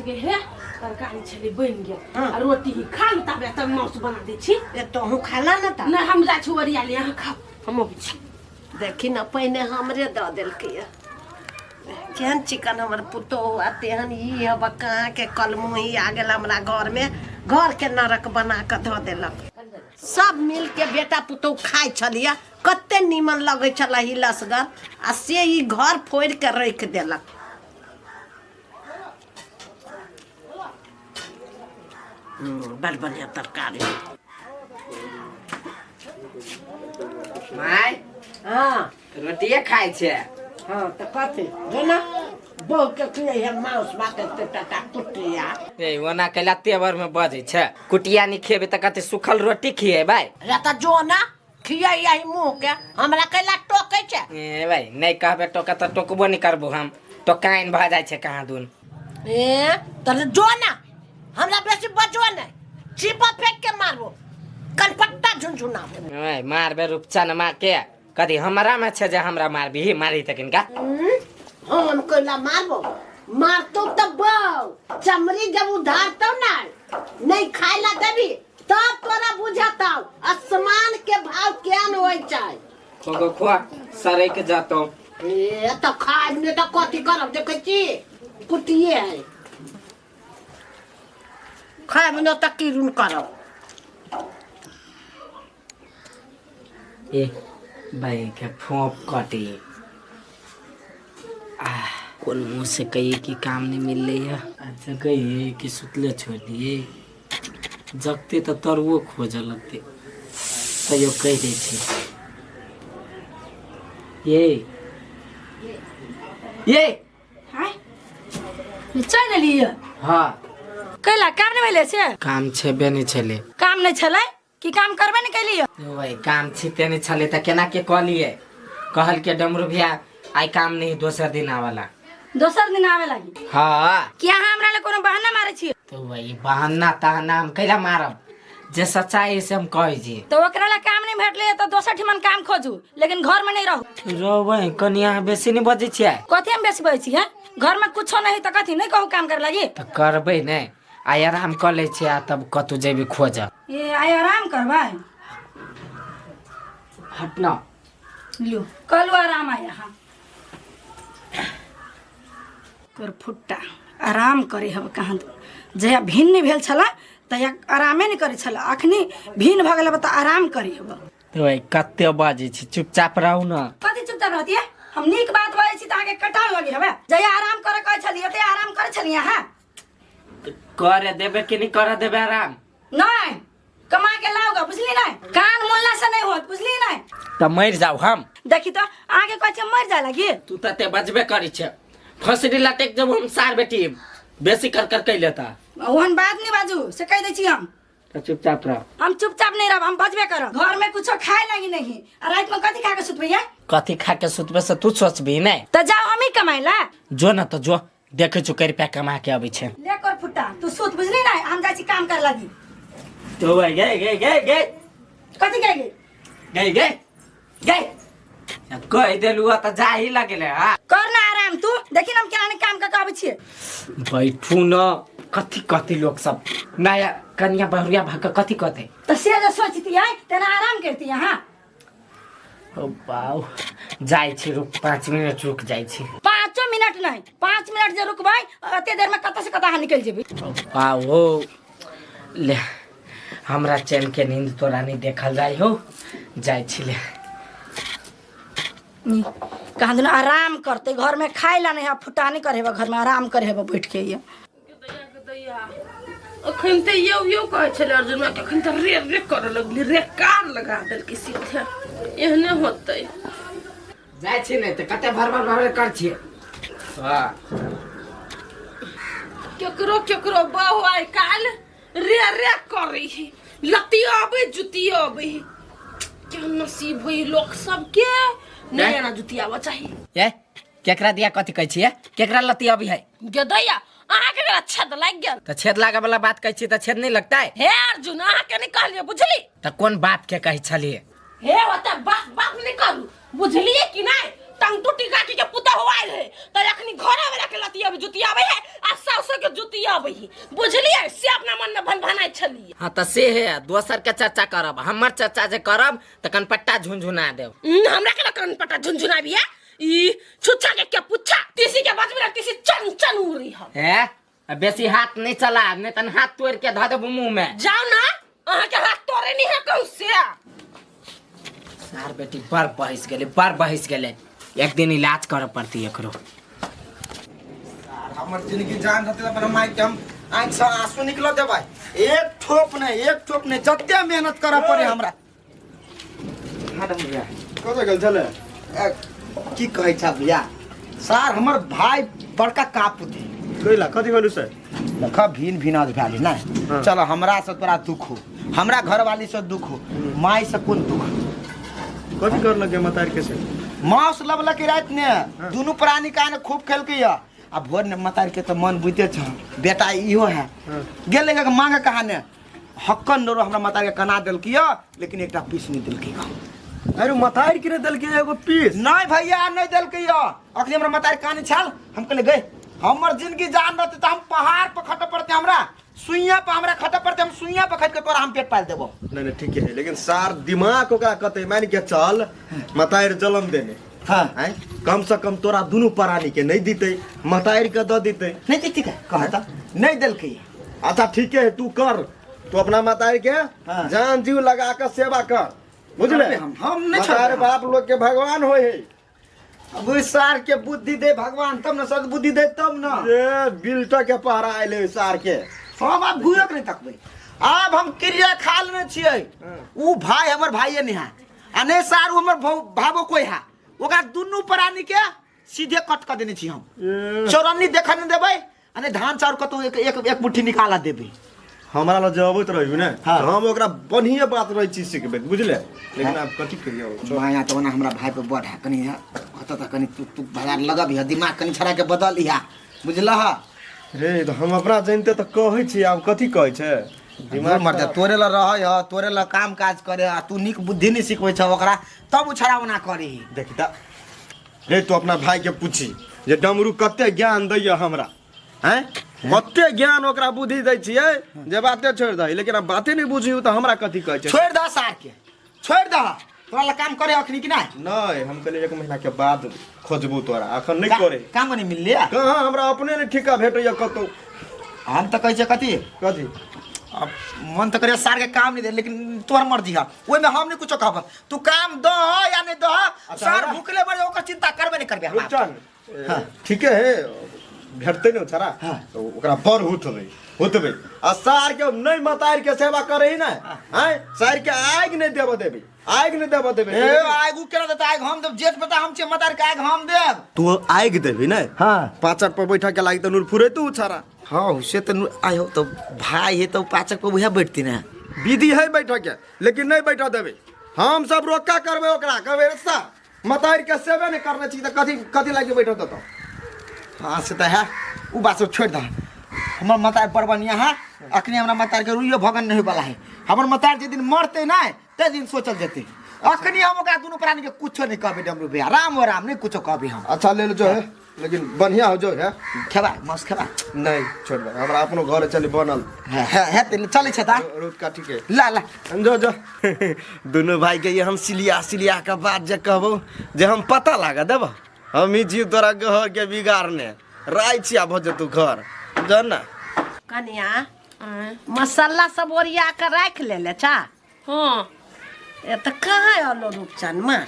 के हे तरकारी छलै बनि गेल। आ रोटी ही खा लू, ताबे तब मांस बना दै छी। ए तोहूँ खाला ने ता। नहि, हम जाइ छी ओरिया ले, अहाँ खाउ, हम अबै छी। देखी ने, पहिने हमरे दऽ देलकै। केहन चिकन हमर पुतोहु आ तेहन ई हब कहाँ के कलमुही आ गेल हमरा घरमे, घर के नरक बना कऽ धऽ देलक। सब मिल के बेटा पुतोहु खाइ छलियै, कते नीमन लगै छलै हिलसगर, आ से ई घर फोड़ि के राखि देलक। बड़ बढ़िया तरकारी। माय। हाँ। रोटिए खाइ छै? हाँ, तऽ कथी जो ना बहू के खियै है मांस भात एते टका कुटिया। ए ओना कैला तेवर में बजै छै? कुटिया नहीं खेबै तऽ कते सुखल रोटी खिएबै? रे तऽ जो ना खियै यही मुँह के, हमरा कैला टोकै छै? ए भाई, नहीं कहबे टोका तऽ टोकबो नहीं करबो हम, टोकाइन भऽ जाइ छै कहाँ दून। ए तऽ जो ना, हमरा बेसी बजो नहीं, चिपा फेंक के मारबो, कनपट्टा झुनझुना देबो। ए मारबे रूपचन माँ के, कथी हमरा में छै जे हमरा मारबी? मारी तऽ किनका? हम कैला मारबो? मारतो तऽ बौ चमड़ी जब उधारतो ना, नहीं खाय ला देबी तब तोरा बुझताौ आसमान के भाव केहन होइ छै। खो खो, सड़क के जातो। ए तऽ खाय नहि तऽ कथी करब? देखै छी कुटिए है, खायब नहि तऽ की रुन करब? ए भाई के फोप कटी, आह कोन मुँह से कहिए कि काम नहीं मिल रही है। अच्छा कहिए कि सुतले छोड़ दिए, जगते तऽ तरुओ खोजऽ लगते, तैयो कहि दै छी। ये ये हाय, चलि एलियै? हाँ। कैला काम नहि भेलै से? काम छेबे नहि छलै। काम नहि छलै कि काम करबे नहि कैलियै? ओए काम छिते नहि छलै तऽ केना के कहलियै? कहलकै डमरू भैया आइ काम नहीं, दोसर दिन आवाला। दोसर दिन आवे लागी? हाँ। कि अहाँ हमरा लए कोनो बहाना मारै छियै? तो वही बहाना तहाना हम कैला मारब? जे सच्चाई है से हम कहै छी। तऽ ओकरा लए काम नहि भेटलै तऽ दोसर ठिमन काम खोजू, लेकिन घर में नहीं रहू। रहबै कनि, अहाँ बेसी नहि बजै छियै? कथी हम बेसी बजै छियै? घर में कुछो नहीं तऽ कथी नहि कहू काम करे लागी? तऽ करबै नहि, आइ आराम कऽ लै छियै आ तब कतहु जेबै खोजऽ। ए आइ आराम करबै? हट न। लियो कहलू आराम आइ अहाँ तोर फुट्टा आराम करे हब कहाँ दू। जहिया भिन्न नहि भेल छला तहिया आरामे नहि करै छला, अखनी भिन्न भऽ गेल तऽ आराम करे हब। तो भाई कते बाजै छी, चुपचाप रहू न। कथी चुपचाप रहतियै? हम नीक बात बाजै छी तऽ अहाँके कटाल लगे हवे। जहिया आराम करे कहै छलियै तहिया आराम करै छलियै अहाँ? करे देबे कि नहि करे देबे आराम? नहि, कमा के लाओ गा, बुझली नहीं? कान मोलला से नहीं होत, बुझली नहीं? तऽ मरि जाउ हम। देखी तो आगे कहै छै मर जाय लागी। तू तऽ ते बजबे करै छै, फसरी लटक जब हम सार बेटी बेसी कर कर कहि लेता। ओहन बात नहीं बाजू से कहि दै छी हम। तऽ चुपचाप रह। हम चुपचाप नहीं रहब, हम बजबे करब। घर में कुछो खाए लागी नहीं आ रात में कथी खा के सुतबै? कथी खा के सुतबै से तू सोचबी नहीं? तऽ जाओ हम ही कमाई ला। जो न तऽ जो, देखै छु कै रुपया कमा के अबै छै। ले कर फुट्टा, तू सुत, बुझली नहीं? हम जाइ छी काम कर लागी। तो भाई गए गए गए गए। कथी गए गए? गए गए गए कहि देलू तऽ जा ही लगले। हाँ कर ना आराम तू, देखी ना हम केना काम कर के आबै छियै। बैठू न, कथी कथी लोक सब नया कनिया बहुरिया भऽ कऽ कथी कहतै? तऽ से जे सोचती है तेना आराम करती अहाँ। ओ बाउ, जाइ छी, रुक 5 मिनट रुक जाइ छी। 5 मिनट नहीं, 5 मिनट जे रुकबै अते देर में कतऽ से कतऽ अहाँ निकलि जेबै। ओ बाउ हो, ले हमरा चैन के नींद तोरा नहीं देखल जाइ हो, जाइ छी ले। नी, कहाँ दिन आराम करते, घर में खाए ला नहीं है, फुटानी करे हेबे, घर में आराम करे हेबे बैठ के। ये अखन तऽ यौ यौ कहै छलै अर्जुन के, अखन तऽ रे रे करऽ लगली, रे कार लगा देलकै सीधे, एहने होतै। जाइ छी नहि तऽ कते भर भर भर कर छियै। हाँ। केकरो केकरो बहु आइ काल्हि रे रे करै है, लतियो अबै जुतियो अबै है, केहन नसीब होइ लोक सबके। नहि एना जुतियाबऽ चाही। ए केकरा दिया कथी कहै छियै? केकरा लती अभी है? गेदैया, अहाँके केकरा छेद लागि गेल? तऽ छेद लागे वाला बात कहै छियै तऽ छेद नहि लगतै? हे अर्जुन, अहाँके नहि कहलियै, बुझली? तऽ कोन बाप के कहै छलियै? हे ओते बाप बाप नहि करू, बुझलियै कि नहि? टंग टूटी काकी के पुतहु आयल है त अखनी घरे वाला के लतियाबे जुतियाबे है आ सासो के जुतियाबे है बुझलिए से अपना मन में भनभनाइ छलिए। हाँ तऽ से है, दोसर के चर्चा करब, हमर चर्चा जे करब तऽ कनपट्टा झुनझुना देब। हमरा के कनपट्टा झुनझुनाबिए? ई छुच्छा के क्या पुच्छा तीसी के बचबे तीसी चन चन उड़ी हम। हे, बेसी हाथ नहीं चला, नहीं तन हाथ तोड़ के धऽ देबू मुंह में। जाओ ना, अहाँ के हाथ तोड़े नहीं है कहूँ से। सार बेटी बड़ बहस गेलै, बड़ बहस गेलै, एक दिन इलाज करऽ पड़तै एकरो। हमर जिंदगी जान रहते अपन माई के हम आँखि से आंसू निकल देबै। एक ठोप नहीं, एक ठोप नहीं, जते मेहनत करऽ पड़े हमरा। भैया कतऽ गेल छलै? की कहै छ भैया, सार हमर भाई बड़का कापुत है। कैला कथी भेलु से? देख भिन भिनाज भए गेल ने। चल हमरा से तोरा दुख हो, हमरा घरवाली से दुख हो, माई से कोन दुख? कथी करलक मतार के से? मांस लबलक राति ने, दुनू प्राणी कान खूब खेलकै या आ भोर ने मतार के तो मन बुझते छ बेटा इहो है गेलै मांग कहा ने हक्कन डोरो हमरा मतार के कना देलकी या, लेकिन एकटा पीस नहीं देलकी। अरे मतार के नहीं देलकी एगो पीस? नहीं भैया नहीं देलकी या। अखनी हमरा मतार कानी छाल, हम कहले गए हमर जिंदगी जान रहते तो हम पहाड़ पर खटे पड़ते, हमरा सुइया पर हमरा खटे पड़ते, हम सुइया पर खट के तोरा हम पेट पाल देबो। नहीं नहीं ठीक है, लेकिन सार दिमाग ओकरा कते मान के चल मतार जलम देने। हाँ। आँय, कम से कम तोरा दुनू प्राणी के नहीं दीते, मतार के the दीते। नहीं ठीक है कहता नहीं देलकी। अच्छा ठीक है, तू कर, तू अपना मतार के हाँ। जान जीव लगा के सेवा कर, बुझले? हम नहीं मतार बाप लोग के भगवान होए है। अब ओइ सार के बुद्धि दे भगवान तब न, सद्बुद्धि दे तब न। ए बिल्टा के पहरा आइले सार के। हम आब घुरक नहीं तकबै, आब हम क्रिया खा लेने छियै। उ भाई हमर भाइये नहीं है आ नहीं सार उ हमर भावो कोई है, ओकरा दुनू प्राणी के सीधे कट कर देने छी हम। चौरन्नी देखऽ नहीं देबै आ नहीं धान चाउर कतौ एक एक एक मुट्ठी निकाला देबै। हमरा लग जे अबैत रहियो ने, हाँ। हम ओकरा बढ़िया बात रहै छी सिखबै, बुझले? लेकिन आब कथी कहियो, माया तो ओना हमरा भाई पे बड़ है, कनी हत त कनी तू तू बाजार लगबिह, दिमाग कनी छड़ा के बदल लिहा, बुझलह? रे तऽ हम अपना जनिते तऽ कहै छी, आब कथी कहै छै दिमाग मर जा, तोरे ल रहै ह, तोरे ल काम काज करे आ तू नीक बुद्धि नहीं सिखबै छ ओकरा, तब उ छड़ा ओना करी। देखी त रे, तू अपना भाई के पूछी जे डमरू कते ज्ञान दैया हमरा, हैं कते ज्ञान ओकरा बुद्धि दै छियै जे बाते छोड़ि दही, लेकिन आब बाते नहि बुझियौ तऽ हमरा कथी कहै छै? छोड़ि दह सार के, छोड़ि दह, तोरा ल काम करे अखनी कि नहि? नहि, हम कहलियै एक महीना के बाद खोजबू तोरा, अखन नहि करे। काम नहि मिलले? कहाँ, हमरा अपने नहि ठीका भेटैया कतौ। हम तऽ कहै छियै कथी? कथी? अब मन तऽ करे सार के काम नहीं दे, लेकिन तोहर मर्जी है, ओहिमे हम नहीं कुछो कहब, तू काम दह या नहीं दह, सार भूखले मर ओकर चिंता करबे नहीं करबे हम। रुपचन, ठीके है, भेटतै ने छड़ा। हाँ। तो ओकरा बड़ हुतबै हुतबै आ सार के नहीं मतार के सेवा करे ना, आय सार के आग नहीं देबऽ देबै, आग नहीं देबऽ देबै। ए आग उ केना देतै? आग हम देब, जेठ बेटा हम छियै, मतार के आग हम देब। तू आग देबी ने? हाँ। पाचक पर बैठा के लागी तऽ नूर फुरेतू छड़ा। हाँ से तो आय हो तो भाई है तो पाचक पर उहे बैठती ना। विधि है बैठा के, लेकिन नहीं बैठा देबै, हम सब रोका करबै ओकरा, कहबै रे सा मतार के सेवे नहीं करने छी तऽ कथी कथी लागी बैठा देतौ? हाँ से तऽ है, उ बात सब छोड़ि दह, हमर मतार बड़ बढ़िया है, अखनी हमरा मतार के रुइयो भगन नहीं वाला है, हमर मतार जे दिन मरते ना ते दिन सोचल जेते, अखनी हम ओकरा दुनू प्राणी के कुछो नहीं कहबे डमरू भैया, राम हो राम नहीं कुछो कहबे हम। अच्छा ले लो जो है, लेकिन बढ़िया हो जो है। खेबा मांस खेबा? नहीं छोड़ दे, हमरा अपनो घर चली बनल। है है, है ते चलै छै ता रोट का ठीक है। ला ला जो जो दुनू भाई के ये हम सिलिया सिलिया के बात जे कहबो जे हम पता लागा देब, हम ही जीव तोरा घर के बिगाड़ने राय छिया भऽ जेतौ घर, जन ना। कनिया मसाला सब ओरिया के राखि लेले छा? हाँ। ए तऽ कहाँ अलो रूपचन माँ?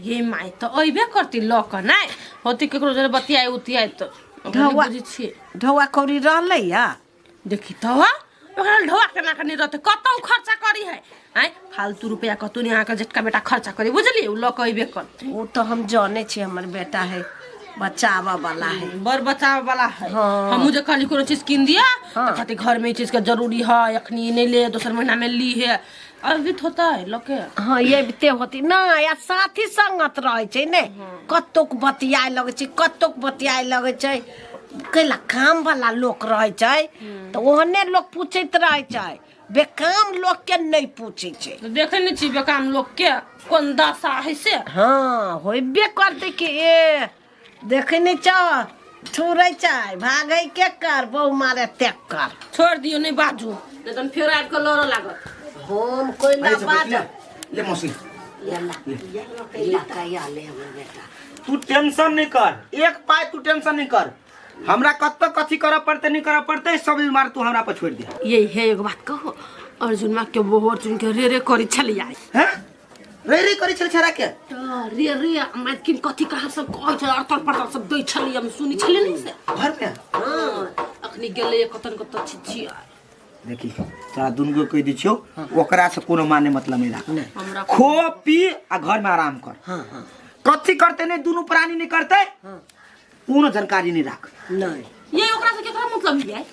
ये माय तऽ अइबे करती लऽ कऽ, नहि होती केकरो जरे बतियाइ उतियाइ तऽ ढौआ बुझै छियै। ढौआ कौड़ी रहलै या? देखी तऽ ओकरा ढौआ केना कऽ नहि रहतै, कतौ खर्चा करी है, आँय फालतू रुपया कतौ नहि अहाँके जेठका बेटा खर्चा करी, बुझलियै? ओ लऽ कऽ अइबे करतै। ओ तऽ हम जानै छी, हमर बेटा है बचाबऽ वाला है, बड़ बचाबऽ वाला है। हाँ। हमहूँ जे कहली कोनो चीज कीन दिया तऽ कहती घर में ई चीज के जरूरी है, अखनी नहीं ले दोसर महीना में ली है, अभी होता है लके। हाँ अबिते होती ना, या साथी संगत रहै छै ने, कतोक बतियाए लगै छै, कतोक बतियाए लगै छै, कैला काम वाला लोक रहै छै तऽ ओहने लोक पूछैत रहै छै, बेकाम लोक के नहीं पूछै छै। तऽ देखै नहि छी बेकाम लोक के कोन दशा है से। हाँ, होइबे करतै कि। ए देखै नहि छौ, थुरै छै, भागै के कर, बहु मारे ते कर। छोड़ि दियौ, नहि बाजू, नहि तहन फेर आबि कऽ लड़ऽ लागत। हम कोइ ना बाज। ले मौसी। ये ला, ये ला, या ले हमर बेटा। तू टेंशन नहीं कर, एक पाई तू टेंशन नहीं कर। हमरा कत कथी करऽ पड़तै नहीं करऽ पड़तै, सब बीमार तू हमरा पर छोड़ दे। ये हे एगो बात कहो, अर्जुन माँ के बहु अर्जुन के रे रे करी छलियै। हैं, रे रे करै छल छेड़ा के? तऽ रे रे माइकिन कथी कहाँ सब कहै छलै, अड़तल पड़तल सब दै छलियै, हम सुनै छलियै नहि से। घर में? हँ, अखनी गेलै कतन कतऽ छिछियै। देखी, तोरा दुनू के कहि दै छियौ, ओकरा से कोनो माने मतलब नहीं राख। हमरा खो पी आ घर में आराम कर। कथी करते नहीं दुनू प्राणी नहीं करते, कोनो जानकारी नहीं राख। नहीं। ये ओकरा से केकरा मतलब ये?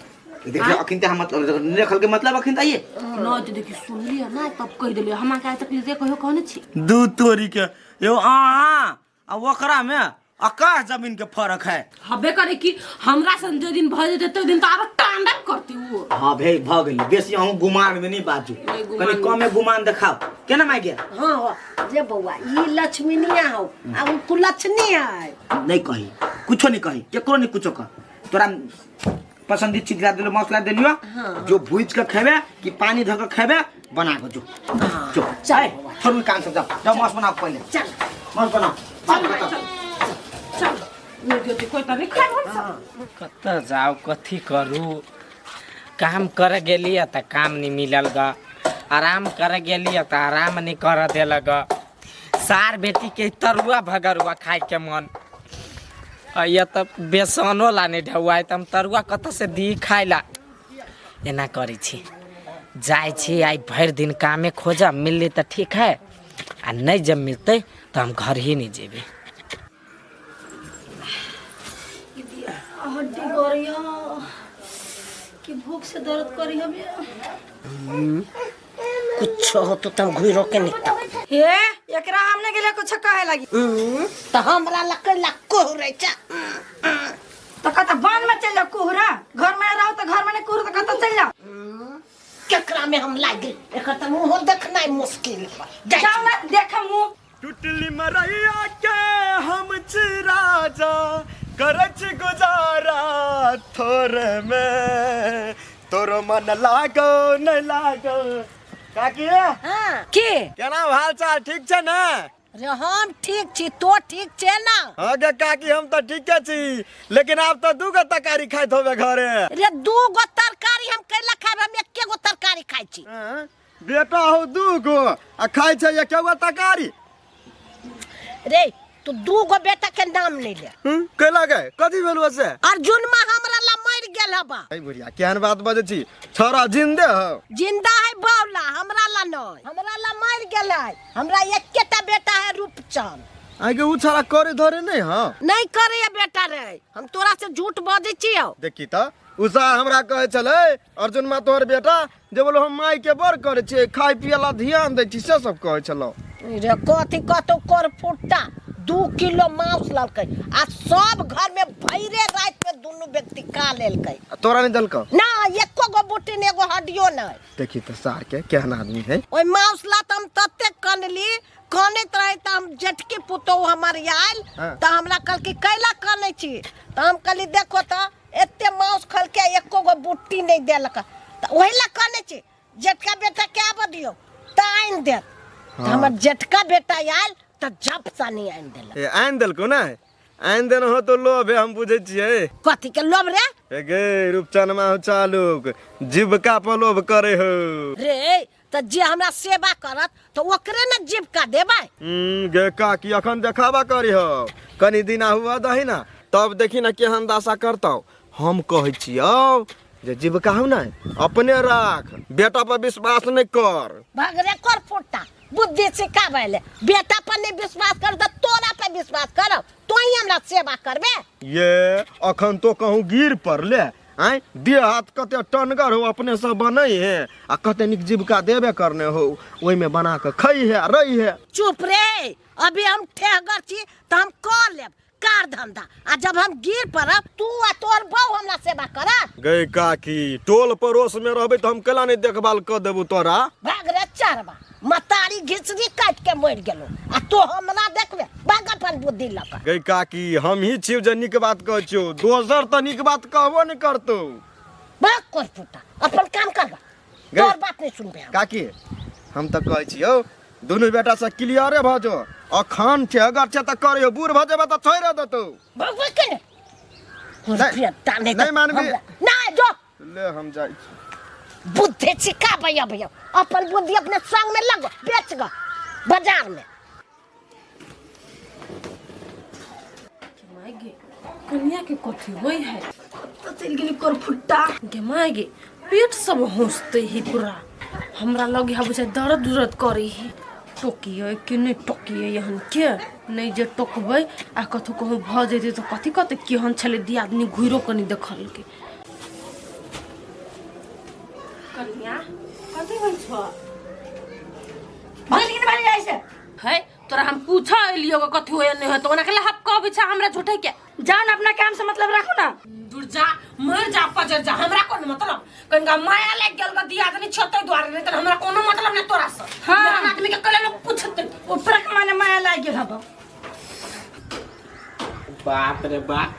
देख ले, अखिन ते हम मतलब नहीं रखल के मतलब अखिन त ये न तऽ देखी, सुनलियै ना तब कहि देलियै। हमरा के आइ तक रे कहियो कहने छी? दू तोरी के यो अहाँ आ ओकरा में आकाश जमीन के फर्क है। हबे करे कि हमरा सन जे दिन भऽ जेतै तै दिन तऽ आरो टांडा करती ओ। हाँ भे भ गेलै, बेसी अहूँ गुमान में नहीं बाजू। नहीं, गुमान। कनि कमे गुमान देखाओ केना माय गेल। हाँ हाँ जे बौआ, ई लक्ष्मीनिया हो आ उ कुलक्षणी है। नहीं कही, कुछो नहीं कही, केकरो नहीं कुछो कह। तोरा पसंदीद चीज ला देलो, मसला देलियो, जो भूज के खेबे कि पानी धऽ के खेबे, बना के जो जो। चल। छोड़ू काम सब, जाओ जाओ, मांस बनाओ पहले। चल। मांस बनाओ, चल भाइ, चल चल, नहि जेतै कोइ तऽ नहि खाइ हमसब। कतऽ जाउ, कथी करू? काम करे गेलियै तऽ काम नहि मिलल ग, आराम करे गेलियै तऽ आराम नहि करऽ देलक ग। सार बेटीके तरुआ भगरुआ खाइके मन अइया, तऽ बेसनो ला नहि ढौआ, तऽ हम तरुआ कतऽ से दी खाइ ला? एना करै छी, जाइ छी आइ भरि दिन कामे खोजब, मिललै तऽ ठीक है, आ नहि जब मिलतै तऽ हम घर ही नहि जेबै। हड्डी गरिया कि भूख से दर्द करी हबे। कुछ हो तो तुम घुरो के निकल। हे, एकरा हमने गेले कुछ कहे लगी। तो हमरा लक लक्को हो रहे चा। तो कत वन में चल जाओ कुहरा, घर में रहो तो घर में नहीं कुहरा तो कत चल जाओ। केकरा में हम लाग गेल, एकर त मुंह देखनाइ मुश्किल बा। जाइ। जाओ ना देखा मुंह। टुटली मरैया के हम छी राजा, करच गुजारा थोरे में, तोरो मन लागो न लागो। काकी। हाँ के? केना हाल चाल, ठीक छै ने? रे हम ठीक छी, तो ठीक छे ना? हाँ गे काकी, हम तऽ ठीके छी, लेकिन आब तऽ दू गो तरकारी खाइत होबे घरे। रे दू गो तरकारी हम कैला खाब? हम एके गो तरकारी खाइ छी। हाँ? बेटा हो दू गो आ खाइ छै एके गो तरकारी। रे तू दू गो बेटा के नाम नहीं ले। कैला गे, कथी भेल से? अर्जुन माँ हमरा ला मर गेल हबा। ऐ बुढ़िया, केहन बात बजै छी? छोरा जिंदे हो। जिंदा है बावला, हमरा ला नहीं, हमरा ला मर गेल है। हमरा एकेटा बेटा है, रूपचंद। आगे उ छोरा करे धरे नहीं? हाँ। नहीं करे ये बेटा रे, हम तोरा से झूठ बजै छियौ? देखी तऽ उषा हमरा कहै छलै अर्जुन मा तोहर बेटा जे बोलो हम माय के बड़ करै छियै, खाय पियै ला ध्यान दै छी, से सब कहै छलौ। रे कथी कतौ कर फुट्टा, 2 किलो मांस ललकै आ सब घर में भैरे रात में दुनू व्यक्ति खा लेलकै। आ तोरा नहीं देलकौ? ना, एको गो बूटी ने, एगो हड्डियो नहीं। देखी तऽ सार के केहन आदमी है। ओहि मांस ला तऽ हम ततेक कनली, कनैत रहे तऽ हम जेठकी पुतोहु हमर आयल। तऽ हमरा कहलकै, कैला कनै छी? तऽ हम कहली, देखो तऽ एते मांस खलके एको गो बूटी नहीं देलक, तऽ ओहि ला कनै छी। जेठका बेटा के आबऽ दियौ तऽ आनि देत। तऽ हमर जेठका बेटा आयल तऽ झप सानी आनि देलक। ए आनि देलकौ ने? आनि देने हो तो लोभ है, हम बुझै छियै। कथी के लोभ रे? ए गे रूपचनमा हो, चालुक जीविका पर लोभ करे हो। रे तऽ जे हमरा सेवा करत तऽ ओकरे ने जीविका देबै। गे काकी, अखन देखाबा करी हो, कनी दिन हुआ दही ना, तब देखी ना केहन दशा करतौ। हम कहै छियौ जे जीविका हो ने अपने राख, बेटा पर विश्वास नहीं कर। भगरे कर फुट्टा, बुद्धि सिखाबै ले। बेटा पर नहीं विश्वास कर तऽ तोरा पर विश्वास करब? तो ही हमरा सेवा करबे? ये अखन तो कहूँ गिर पड़ले आँय, देह हाथ कते टनगर हो, अपने सब बनै है आ कते नीक जीविका देबे करने हो, ओहिमे बना कऽ खै है आ रही है। चुप रे, अभी हम ठेहगर छी तऽ हम कऽ लेब कार धंधा, आ जब हम गिर पड़ब, तू आ तोहर बहू हमरा सेवा करत। गई काकी टोल पड़ोस में रहबै तऽ हम केला नहि देखभाल कऽ देबू तोरा भाग रे चरबा मतारी घिचरी काटि के मरि गेलो आ तो हमरा देखबे भाग अपन बुद्धि लऽ कऽ गई काकी हम ही छियौ जे नीक बात कहै छियौ दोसर तऽ नीक बात कहबो नहि करतौ भाग कर पुता अपन काम कर गई। तोर बात नहीं सुनबे हम काकी हम तऽ कहै छियौ दुनू बेटा से क्लियरे भऽ जो अखन छै अगर छै तऽ करियौ बूढ़ भऽ जेबै तऽ छोड़ि देतौ भगवे के ने नहीं, नहीं नहीं मानबी। नहीं जो ले हम जाइ छी बुद्धि छिका भैया भैया अपन बुद्धि अपने संग में लगो बेच गो बाजार में माय गे कनिया के कथी होई है तो चलि गेली करफुट्टा गे माय गे पेट सब हौसते ही पूरा हमरा लगे है बुझाय दर्द उर्द करे ही टोकिए कि नहीं टोकिए एहन के नहीं जे टोकबै आ कथू कहूँ भऽ जेतै तऽ कथी कहतै केहन छलै दियादनी घुरो कनि देखलकै कनिया कथी होइ छौ भगल कि नहीं जाइ से है तोरा हम पूछा एलियो कथी होय नहीं होय तो ओना के हप कहबै छै हमरा झूठे के जाओ ना अपना काम से मतलब राखू ना दूर जा मर जा पजर जा हमरा कोन मतलब कनिका माया लागि गेल ग दियादनी छतै दुआरे नहीं त हमरा कोनो मतलब नहीं तोरा से हाँ। जहन आदमी के कले लोग पूछते ऊपर के माने माया लागि गेल हबो बाप रे बाप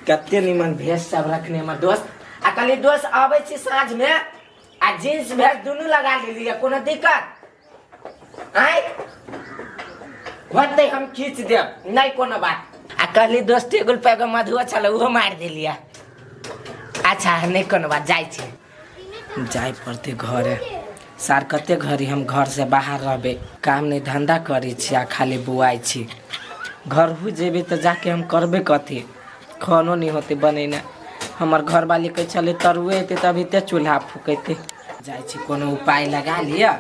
कते निमन भेष सब रखने हमर दोस्त आ कहली दोस्त आबै छी साँझ में आ जींस भेष दुनू लगा लेलियै कोनो दिक्कत आँय होतै हम खींच देब नहि कोनो बात आ कहली दोस्त टेबुल पर एगो मधुआ छलै ओहो मारि देलियै अच्छा नहि कोनो बात जाइ छी जाय पड़तै घरे सार कते घड़ी हम घरसँ बाहर रहबै काम नहि धन्धा करै छी आ खाली बौआइ छी घरहु जेबै तऽ जाके हम करबै कथी खानो नहि होतै बनेने हमर घरवाली कहै छलै तरुए एतै तभी ते चूल्हा फूकेतै जाइ छी कोनो उपाय लगा लिअ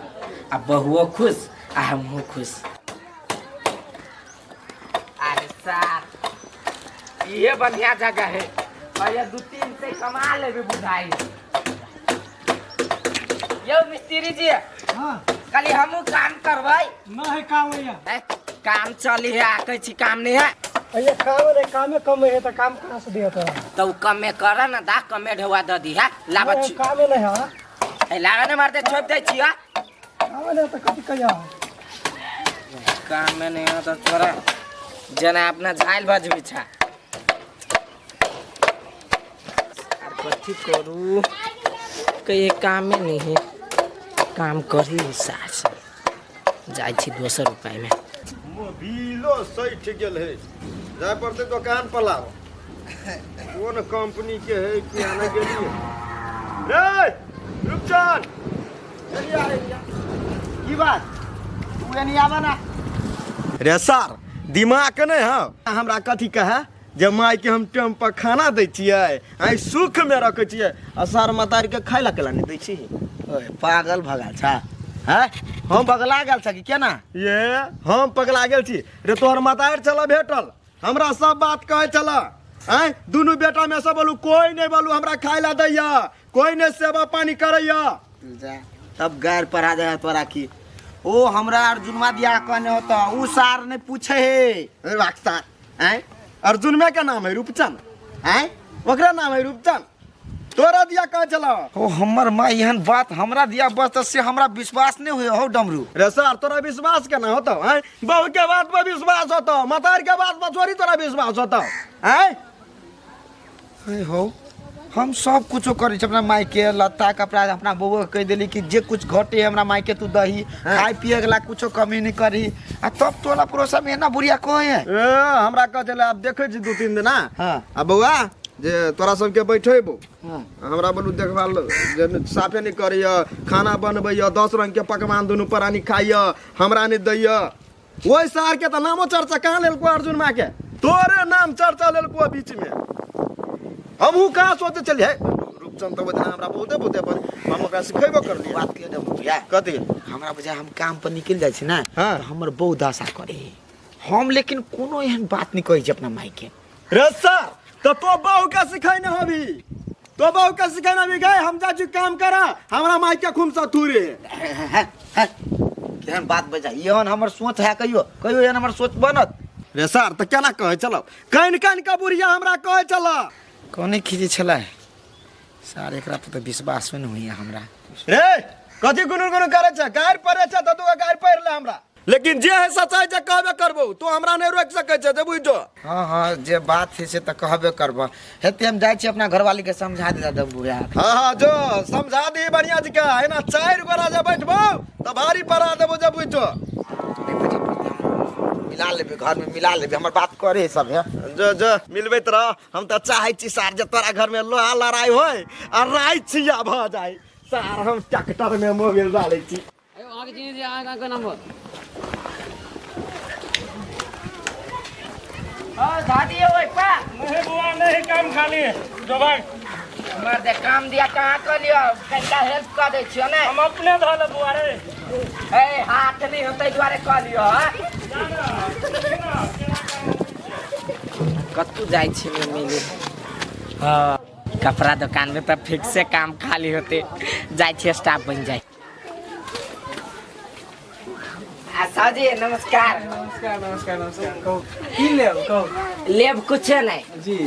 आ बहुओ खुश आ हमहूँ खुश अरे सार इहे बढ़िया जगह है और ये दू तीन से कमा लेबे बुझाई यौ मिस्त्री जी हाँ खाली हमहूँ काम करबै नहीं काम है ए, काम चली है आ कहै छी काम नहीं है अये काम नहीं कामे कम है तो काम कहाँ से दिया तोरा तो उ कमे कर ना दा कमे ढुआ दऽ दी है लाबा नहीं, छी कामे नहीं है ए, लाबा ने मारते छोप दै छी हा कामे नहीं तो कथी कहिया काम में नहीं हो तो तोरा जना अपना झाइल बजबी छा आर कथी करू कहिए कामे नहीं है काम करी सास जाइ छी दोसर उपायमे मोबिलो सठि गेल है जाय पड़तै दोकान पर लाब कोन कंपनी के है कि आने गेलिए रे रूपचंद चलिए आ रे की बात तू एनी आवा ना रे सर दिमाग नहीं है हमरा कथी कहे जे माय के हम टाइम पर खाना दै छियै आइ सुख में रखै छियै आ सर मतारी के खाय ला केला नहि दै छी ओए पागल भगल छा हैं हम बगला गेल छ कि केना ये हम पगला गेल छी रे तोहर मतारि छला भेटल हमरा सब बात कहै छला आँय दुनू बेटा में से बोलू कोई नहीं बोलू हमरा खाय ला दैया कोई नहीं सेवा पानी करैया जा तब गैर पढ़ा जाए तोरा की ओ हमरा अर्जुनवा दिया कहने होता ऊ सार नहीं पूछे हे अरे वाह सार आँय अर्जुन में के नाम है रूपचंद आँय ओकरा नाम है रूपचंद तोरा दिया कह छला ओ हमर माँ एहन बात हमरा दिया बस तऽ से हमरा विश्वास नहीं हुए हो डमरू रे सर तोरा विश्वास केना होतौ आँय बहू के बात पर विश्वास होतौ मतार के बात पर थोड़ी तोरा विश्वास होतौ आँय हे हो हम सब कुछो करै छी अपना मायके लत्ता कपड़ा अपना बौआ के कहि देली कि जे कुछ घटे हमरा मायके तू दही खाय पिए के ला कुछो कमी नहीं करी आ तब तोला पड़ोसा में एना बुढ़िया कहे है ए हमरा कह छलै आब देखै छी दू तीन दिना हाँ। आ बौआ जे तोरा सबके बैठेबो हाँ। हमरा बोलू देखभाल जे साफे नहीं करैया खाना बनबैया 10 रंग के पकवान दुनू प्राणी खाइया हमरा नहीं दैया ओहि सार के तऽ नामो चर्चा कहाँ लेलको अर्जुन माँ के तोरे नाम चर्चा लेलको बीच में हमहूँ कहाँ सोचै छलियै हे रूपचंद तऽ ओहि दिना हमरा बहुते बहुते अपन हम ओकरा सिखेबो करलियै बात के डमरू भैया कथी हमरा बुझाय हम काम पर निकलि जाइ छी ने हाँ। तऽ हमर बहुत दशा करे हम लेकिन कोनो एहन बात नहीं कहै छी अपना माय के रे सर तो तो बहू के सिखैने हबी तो बहू के सिखैने हबी गए हम जा छी काम करा हमरा माय के खूम सा थूरे केहन बात बजा एहन हमर सोच है कहियो कहियो एहन हमर सोच बनत रे सर तऽ केना कहै छलौ कानि कानि के बुढ़िया हमरा कहै छल कोने खींचे छलै सर एकरा पर तऽ विश्वासो नहि होइए हमरा। रे कथी गुनुर गुनुर करै छै? गारि पड़ै छै तऽ तू गारि पढ़ि ले हमरा, लेकिन जे है सच्चाई जे कहबे करबो, तू हमरा नहि रोकि सकै छै जे बुझ जो। हाँ हाँ, जे बात है से तऽ कहबे करबो। हेते हम जाइ छी अपना घरवाली के समझा दे डमरू यार। हाँ हाँ, जो समझा दी बढ़िया जी के, एना 4 गोरा जे बैठबो तऽ भारी पड़ा देबो जे बुझ जो। मिला लेबे, घर में मिला लेबे, हमर बात करे सब है। जो जो मिलबैत रह, हम तऽ चाहै छी सार जे तोरा घर में लोहा लड़ाई होय आ राइ छिया भऽ जाय। सार हम ट्रैक्टर में मोबिल डालै छी। अहाँके चिन्है छी, अहाँके नंबर नहीं बुआ, नहीं काम खाली जो भाग। मर्दे काम दिया कहाँ कऽ लिअ, कनिटा हेल्प कऽ दै छियौ ने। हम अपने धऽ लेब बुआ रे। ए हाथ नहि होतै दुआरे कऽ लिअ। कतू जाइ छी नहि मिली। हाँ, कपड़ा दुकान में तऽ फिक्से काम खाली होते, जाइ छी स्टाफ बनि जाइ। आ साजी नमस्कार। नमस्कार नमस्कार नमस्कार। कहू की लेब, कहू। लेब कुछ नहीं जी,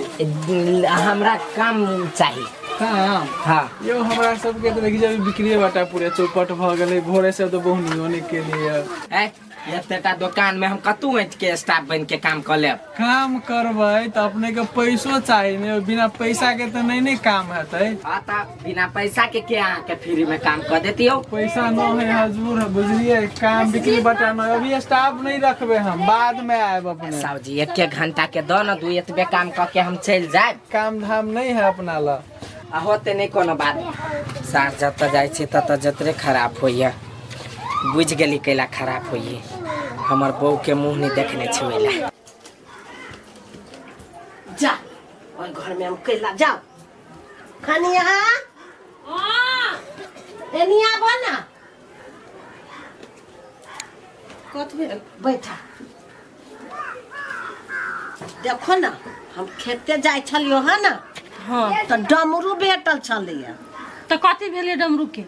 हमरा काम चाही। काम? हाँ। यो हमरा सबके तऽ देखी अभी बिक्री बाटा पूरे चौपट भऽ गेलै, भोरे से तऽ बहुनियो नहि केलियै। ए एतेटा दुकान में हम कतू ऐठ के स्टाफ बन के काम कऽ लेब? काम करबै तऽ अपने के पैसो चाही ने, बिना पैसा के तऽ नहीं ने काम हेतै। हाँ तऽ बिना पैसा के अहाँ के फ्री में काम कऽ देतियौ? पैसा न है हजूर, बुझलियै, काम बिक्री बटा न, अभी स्टाफ नहीं रखबे हम, बाद में आयब अपने। साहु जी एक एक घंटा के दो न, दू एतबे काम कऽ के हम चलि जायब। काम धाम नहीं है अपना ला। आ होते नहीं कोनो बात। सार जतऽ जाइ छी ततऽ जतरे खराब होइए, बुझि गेली कैला खराब होइए, हमर बहू के मुँह नहीं देखने छी ओइला। जा ओहि घर में हम कैला जाओ। खनिया एनी आबो ना। कथी भेल? बैठा। देखो ना, हम खेते जाइ छलियो है ना। हाँ। तऽ डमरू भेटल छलैया। तऽ कथी भेलै डमरू के?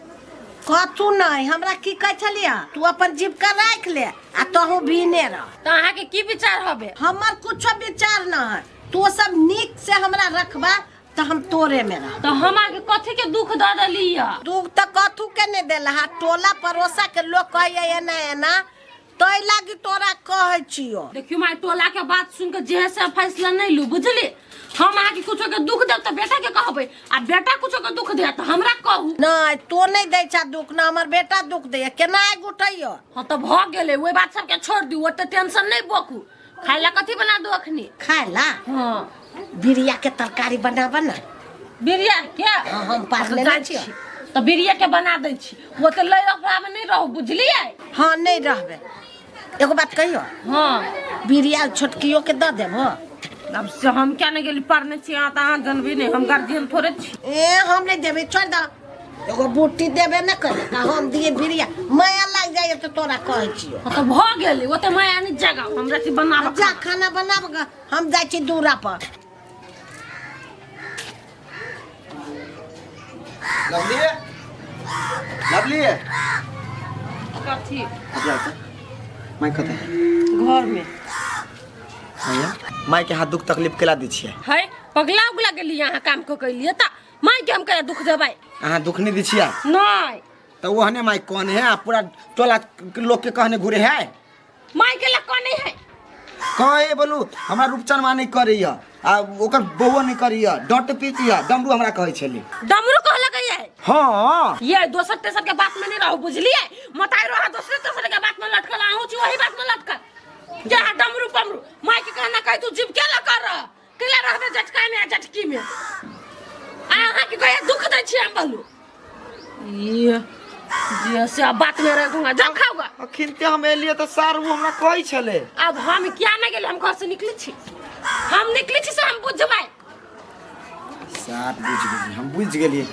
कथू नहीं, हमरा की कहै छलिया, तू अपन जीविका राखि ले आ तहू भीने रह। तऽ अहाँके की विचार हबे? हमर कुछो विचार न है, तू सब नीक से हमरा रखबा तऽ हम तोरे में रह। तऽ हम अहाँके कथी के दुख दऽ देली? दुख तऽ कथू के नहीं देला हा, टोला पड़ोसा के लोग कहैया एना एना, तै लागी तोरा कहै छियो। देखियो माय, टोला के बात सुन के जे से फैसला नहीं लू, बुझली? हम अहाँके कुछो के दुख देब तऽ बेटा के कहबै, आ बेटा कुछो के दुख दे तऽ हमरा कहू। नहीं तो नहीं दै छा दुख ना, हमर बेटा दुख दैया, केना आगि उठैयो? हाँ तऽ भऽ गेलै, ओहि बात सबके छोड़ दियौ, ओते टेंशन नहीं बकू। खाय ला कथी बना दू अखनी? खाय ला? हाँ। बिरिया के तरकारी बनाब ना। बिरिया के? हाँ, हम पार लेने छियो। तऽ बिरिया के बना दै छी, ओ तऽ लै ओकरा में नहीं रहू, बुझलियै? हाँ नहीं रहबे। एगो बात कहियो? हाँ। बिरिया छोटकियो के दऽ देबो? अब से हम क्या नहीं गेली पढ़ने छी, अहाँ तऽ अहाँ जनबी नहीं, हम गार्जियन थोड़े छी। ए हम नहीं देबै, छोड़ दऽ, एगो बूटी देबे न करे तऽ हम दिए बिरिया, माया लागि जाइए तऽ तोरा कहै छियो। हाँ तऽ भऽ गेलै, ओते माया नहीं जगाउ, हमरा छी बनाब। जा खाना बनाब ग, हम जाइ छी दूरा पर। लवली लवली कथी? माय कतऽ है? घर में। माय के हाथ दुख तकलीफ केला दै छियै? है पगला उगला गेली अहाँ काम कऽ के तऽ माय के हम केला दुख देबै? अहाँ दुख नहीं दै छियै? नहीं। तऽ ओहने माय कोन है, आ पूरा टोला लोग के कहने घुरे है? माय के ला कोन है? कहे बोलू हमरा रूपचन माँ नहीं करैया, आ ओकर बउओ नहीं करैया, डट पीटिया, डमरू हमरा कहै छलै। डमरू कहलक ये? हाँ। ये दोसर तेसर के बात में नहीं रहू, बुझलियै? मताई रहा दोसर तेसर के बात में लटकल, अहूँ छी वही बात में लटकल। जा डमरू पमरू माय के कहना कहे तू जीव केला कर रह, केला रहबे झटका में आ झटकी में, आ अहाँ के कहे दुख दै छी हम बोलू। ये जे से अब बात में रहूंगा, जा खाऊंगा। अखिन ते हम एलियै तऽ सार उ हमरा कहै छलै। अब हम क्या नहीं गेलियै, हम घर से निकलै छी, हम निकलै छी से हम बुझबै। सार बुझि गेलियै, हम बुझि गेलियै,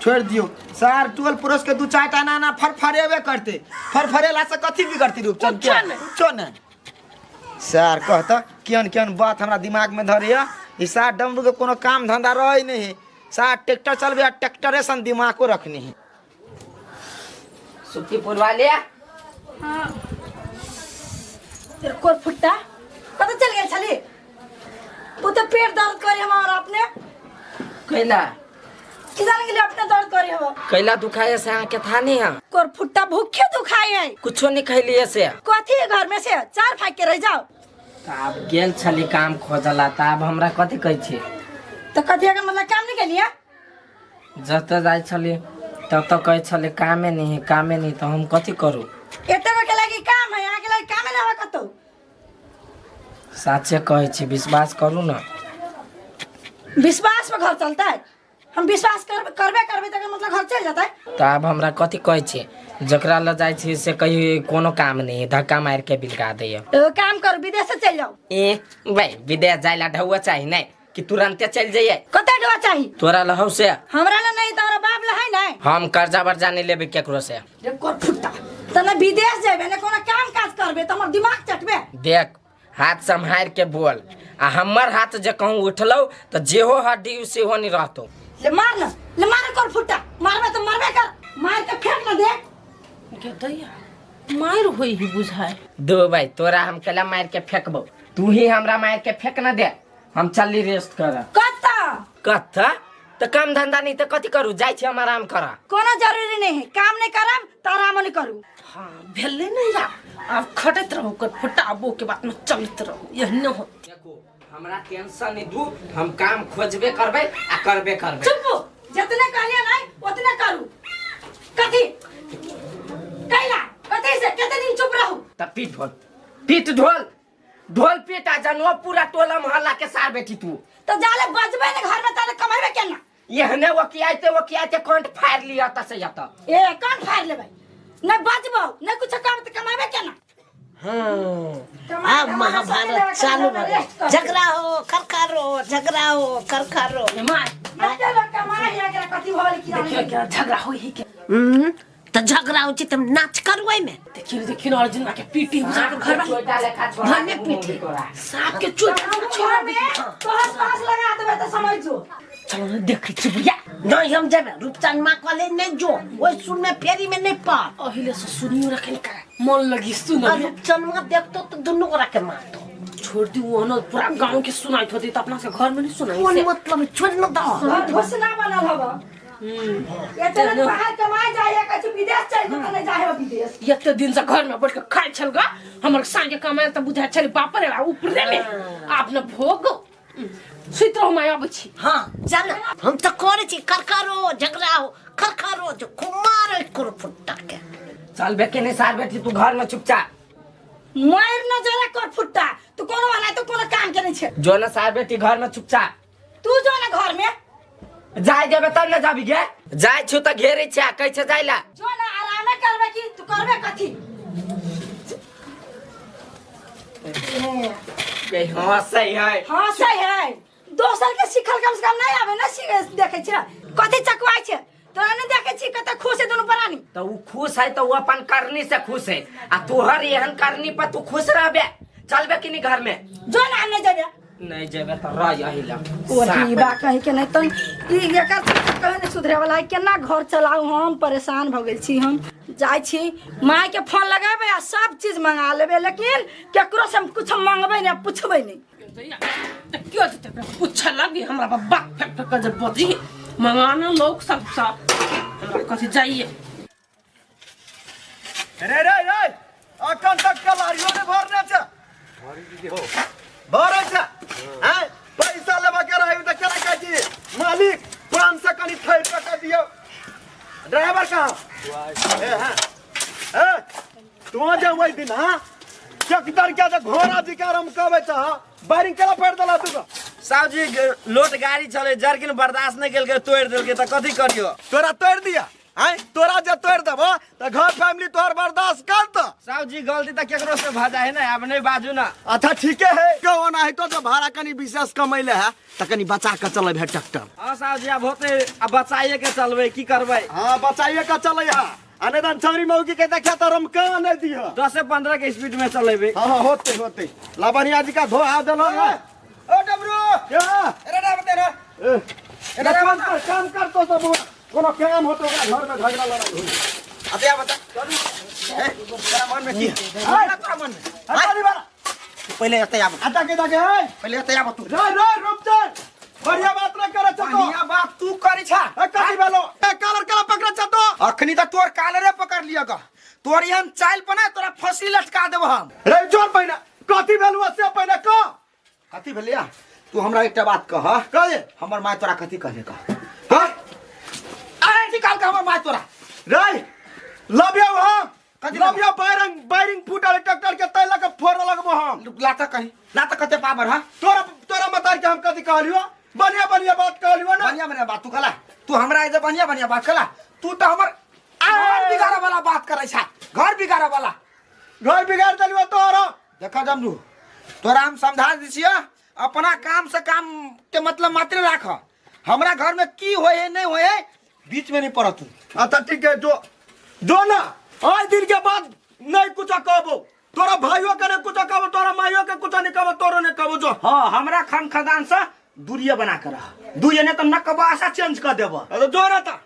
छोड़ि दियौ। सार टोल पड़ोस के 2-4 टा एना एना फरफरेबे करतै, फरफरेला से कथी बिगड़तै रूपचन के? कुछो नहि। कुछो नहि। सार कहता केहन केहन बात हमरा दिमाग में धरैया, ई सार डमरू के कोनो काम धंधा रहै नहीं है, सार ट्रैक्टर चलबे आ ट्रैक्टरे सन दिमागो रखने है। सुखी पुरवा लिया? हाँ। तेरे कोर फुट्टा कतऽ चल गेल छली? ओ तऽ पेट दर्द करे हमार अपने। कैला? की जाने गेलियै अपने दर्द करे हबो। कैला दुखाए से अहाँ के था नहीं है? कोर फुट्टा भूखे दुखाए है। कुछो नहीं खैलिए से। कथी है घर में से चार फाइक के रह जाओ। तऽ आब गेल छली काम खोजला तऽ आब हमरा कथी कहै छी? तो कथी अगर मतलब काम नहीं केलिए? जतऽ जाइ छली ततऽ कहै छली कामे नहीं है, कामे नहीं, तऽ हम कथी करू? एते के लागी काम है, अहाँ के लागी कामे नहीं हवा कतौ। साचे कहै छी, विश्वास करू ना। विश्वास पर घर चलता है? हम विश्वास करबे करबे तकर मतलब घर चल जाता है। तऽ आब हमरा कथी कहै छी? जकरा लग जाइ छी से कही कोनो काम नहीं है, धक्का मारि के बिलका दैया। एगो काम करू, विदेश से चल जाओ। ए भाई विदेश जाय ला ढौआ चाही नहीं कि तुरंते चल जाइए? कते ढौआ चाही? तोरा लहौ से? हमरा ला नहीं तो हमरा बाप ला है नहीं। हम कर्जा वर्जा नहीं लेबे केकरो से। रे कोर फुट्टा, त ना विदेश जेबे ना कोनो काम काज करबे त हमर दिमाग चटबे। देख हाथ सम्हार के बोल, आ हमर हाथ जे कहूँ उठलौ त जेहो हड्डी सेहो नहीं रहतो। ले मार ना, ले मार कोर फुट्टा, मारबे त मरबे कर, मार के फेंक ना देख। गे दैया मार होई ही बुझाए। दो भाई तोरा हम केला मार के फेंकबो, तू ही हमरा मार के फेंक ना दे, हम चली रेस्ट कर। कत्ता कत्ता तो काम धंधा नहीं तो कथी करू, जाय छी हम आराम कर। कोनो जरूरी नहीं है, काम नहीं करब त आराम नहीं करू। हाँ भेले नहीं या आप खटैत रहो कर फुट्टा आबो के बात में चलत रहो, यह न हो। देखो हमरा टेंशन नहीं दू, हम काम खोजबे करबे आ करबे करबे। चुप, जितने कहलिए नहीं उतने करू। कथी कैला कथी से कते दिन चुप रहू? त पीट ढोल, पीट ढोल, ढोल पीट आ जनो पूरा टोला मोहल्ला के सार बेटी तू। तो जाले बजबे ने घर में ताले कमाबे केना? एहने वकियाते कंठ फाड़ लिया त से यत। ए कंठ फाड़ लेबै न बजबो न कुछ काम त कमाबे केना? हां अब महाभारत चालू भ गेल, झगड़ा हो खरखरो, झगड़ा हो खरखरो। माय एते लोग कमाए है एकरा कथी भल की जाने? देखियो क्या झगड़ा होई है के। त झगड़ा हो छै त नाच करबै में। देखियो देखियो अर्जुन के पीटी बुझा के घर में घर में पीटी साहब के चोट छोड़ में तोहर पास लगा देबे त समझ जो। चलो ना देख छी बुढ़िया। नहीं हम जेबे रूपचंद मां कॉलेज नहीं जो, ओइ सुन में फेरी में नहीं पार। अहिले से सुनियो रखन का मन लगी सुन। रूपचंद मां देखतो त दुनू गोरा के मारतो। छोड़ दी ओनो पूरा गांव के सुनाइत होती त अपना से घर में नहीं सुनाई। कोन मतलब छोड़ न दो। घोषणा बनल हबा। एते दिन बाहर कमाए जाए कछु विदेश चल तो नहीं जाए विदेश। एते दिन से घर में बैठ के खाइ छल गा, हमर संगे कमाए त बुझा छल बाप रे ऊपरे में आप न भोग सुइत रहो माय आबै छी। हां चल हम त करे छी खरखरो झगड़ा हो खरखरो जो कुमार कुरफुट्टा के। चल बे के नहीं सार बेटी तू घर में चुपचाप मार न जरा करफुट्टा, तू कोनो वाला तो कोनो काम के नहीं छे। जो न सार बेटी घर में चुपचाप, तू जो न घर में जाय देबे तब न जाबी गे। जाय छु त घेरे छै कहै छै जाय ला। जो न आरामे करबे की तू करबे कथी? के हंसै है, हंसै है। दोसर के सिखल कम से कम नहीं आवे ना सीखे देखे छै कथी चकवाय छै तोरा नहीं देखे छी कते खुश है दोनों प्राणी। त उ खुश है त उ अपन करनी से खुश है, आ तोहर एहन करनी पर तू खुश रहबे। चलबे कि नहीं घर में? जो ना नहीं जेबे। नहीं जेबे त रह यही ला। ओही बा कहि के नहीं तन ई एकर कहे नहीं सुधरे वाला है। केना घर चलाऊ, हम परेशान भ गेल छी। हम जाय छी माय के फोन लगाबे आ सब चीज मंगा लेबे, लेकिन केकरो से हम कुछ मंगबे नहीं पूछबे नहीं। क्यों जेते पूछ लगी हमरा बाबा फेंक फेंक के जब बजी मंगाना लोग सब सब हमरा कथी जाइए। रे रे रे अखन तक कलारियो ने भरने छै, भरै छै हैं? पैसा लेबा के रहै त केना कहै छी मालिक 500 कनि थैर के दियौ। ड्राइवर कहाँ? ए हां ए तू जे ओइ दिन हां चकदर के जे घोड़ा जिकार हम कहबै छ बारिंग केला पड़ देला तू। साहु जी लोट गाड़ी चले जर्किन बर्दाश्त नहीं केलकै तोड़ देलकै त कथी करियो? तोरा तोड़ दिया हैं? तोरा जे तोड़ देबो त घर फैमिली तोहर बर्दाश्त कर त। साहु जी गलती त केकरो से भ जाए ना, अब नहीं बाजू ना। अच्छा ठीके है, क्यों ना है तो जब भाड़ा कनी विशेष कमैले है त कनी बचा के चलबै है ट्रैक्टर। हां साहु जी अब होते अब बचाइए के चलबै, की करबै? हां बचाइए के चलै है, अनेदन छौरी मौकी के देखा त रमका नहीं दिह। 10 से 15 के स्पीड में चलेबे। हां हां होते होते लाबनिया जी का धो आ देलो है। ओ डबरू अरे ना बते ना ए काम कर, काम कर तो सब कोनो काम होतो ओकरा घर में झगड़ा लड़ाई होई। अबे आ बता ए तोरा मन में की है? तोरा मन में अरे बाला पहिले एते आब, आता के दाके है पहिले एते आब तू। रे रे रूपचंद बढ़िया बात न करे छ तो। बढ़िया बात तू करी छा। ए कथी तोर एहन चाइल पर ना तोरा फांसी लटका देब हम। रे चल पहिने कथी भेलुआ से पहिने कह। कथी भेलैया? तू हमरा एकटा बात कह। कहे। हमर माय तोरा कथी कहले कह? हाँ? अरे निकाल के हमर माय तोरा। रे लव you हम। कथी लव you wiring wiring फूटल ट्रैक्टर के तैला के फोड़ लगबो हम। लाता कहीं लाता कते पावर हा? तोरा तोरा मतार के हम कथी कहलियो? बढ़िया बढ़िया बात कहलियो ना। बढ़िया बढ़िया बात तू कहला, तू हमरा एजे बढ़िया बढ़िया बात कहला, तू तो हमर घर बिगाड़े वाला बात करै छा, घर बिगाड़े वाला। घर बिगाड़ देलियो तोरा। देखा जमरू तोरा हम समझा दै छियो, अपना काम से काम के मतलब मात्र राख। हमरा घर में की होय है नहीं होय है बीच में नहीं पड़त तू। अच्छा ठीक है, जो जो ना आज दिन के बाद नहीं कुछ कहबो, तोरा भाइयों के नहीं कुछ कहबो, तोरा माइयों के कुछ नहीं कहबो, तोरो नहीं कहबो। जो हाँ हमरा खान खदान से दूरिये बना कर रह, दूरिये नहीं तो नकबा आशा चेंज कर देबो। अरे जो ना ता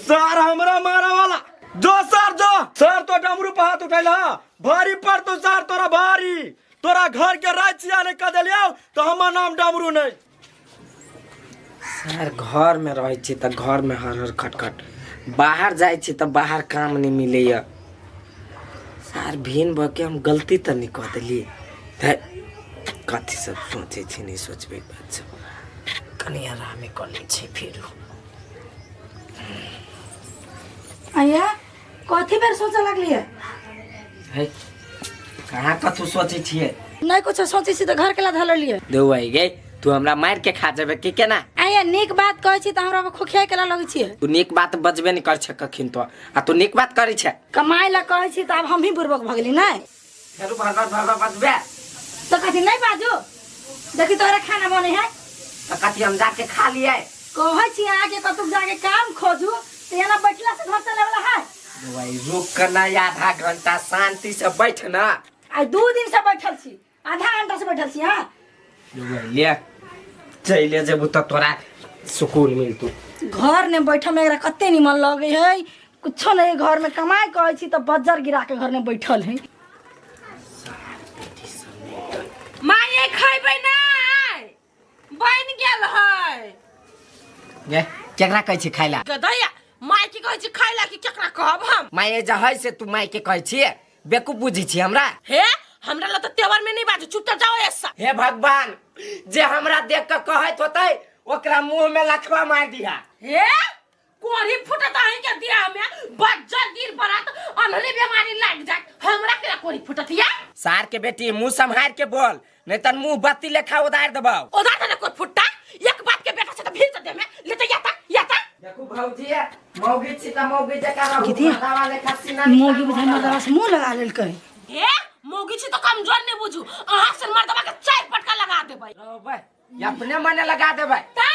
सर हमरा मारा वाला जो सर, जो सर तो डमरू पर हाथ उठैला भारी पर तो सर तोरा भारी तोरा घर के राज नहीं कर देलियो तो हमर नाम डमरू नहीं। सर घर में रहै छी तऽ घर में हर हर खटखट, बाहर जाइ छी तऽ बाहर काम नहीं मिलैया। सर भिन भऽ के हम गलती तऽ नहीं कऽ देलियै? कथी सब सोचै छी नहीं सोचबै बात सब, कनि आरामे कऽ लै छी फेरो। अइया कथी बेर सोचऽ लगलियै? है कहाँ कथू सोचै छियै? नहीं कुछ सोचै छी तऽ घर के ला धऽ लेलियै। देउ आई गे तू हमरा मार के खा जेबे की केना? आया नीक बात कहै छी तऽ हमरा पर खोखिया के ला लगै छियै। तू नीक बात बजबे नहीं कर छे कखिन तो, आ तू नीक बात करै छे। कमाइ ला कहै छी तऽ आब हमही बुड़बक भऽ गेली नै? फेरो भर भर भर भर बजबे तऽ कथी नहीं बाजू? देखी तोरा खाना बनै है तऽ कथी हम जाके खा लियै? कहै छी अहाँके कतौ जाके काम खोजू तऽ एना बैठला से घर चले वाला है? भाई रुक के ना आधा घंटा शांति से बैठ ना। आइ 2 दिन से बैठल छी, आधा घंटा से बैठल छी। हाँ ले चले जेबू तऽ तोरा सुकून मिलतू। घर ने बैठल में एकरा कते निमन लगे है, कुछो नहीं घर में कमाई कहै छी तऽ बज्जर गिरा के घर में बैठल है। माये खैबै नै बनि गेल है। गे केकरा कहै छी खाइ ला? गदैया माय के कहै छी खाइ ला कि केकरा कहब हम? माये जे है से तू माय के कहै छी, बेवकूफ बुझै छी हमरा? हे हमरा ला तऽ तेवर में नहीं बाजू, चुपचाप जाओ ऐसा। हे भगवान जे हमरा देख के कहैत होतै ओकरा मुंह में लखवा मार दिहा। हे कोढ़ी फुटत अहीं के देह में, बज्जर गिर पड़त, अन्हरी बीमारी लाग जात, हमरा के कोढ़ी फुटत या? सार के बेटी मुंह सम्हार के बोल, नहीं तन मुंह बत्ती लेखा उधार देबौ। उधार देने कोई फुट्टा? एक बाप के बेटा से त भीज दे में ले त याता याता। देखू भौजी मौगी छी त मौगी जका रहू, दीदी, मर्दावा लेखा सीना मौगी बुझाइ मर्दावा से मुंह लगा लेलकै। हे मौगी छी त कमजोर नहीं बुझू, अहाँ से मर्दावा के 4 पटका लगा देबै। रहबै अपने मने लगा देबै। ता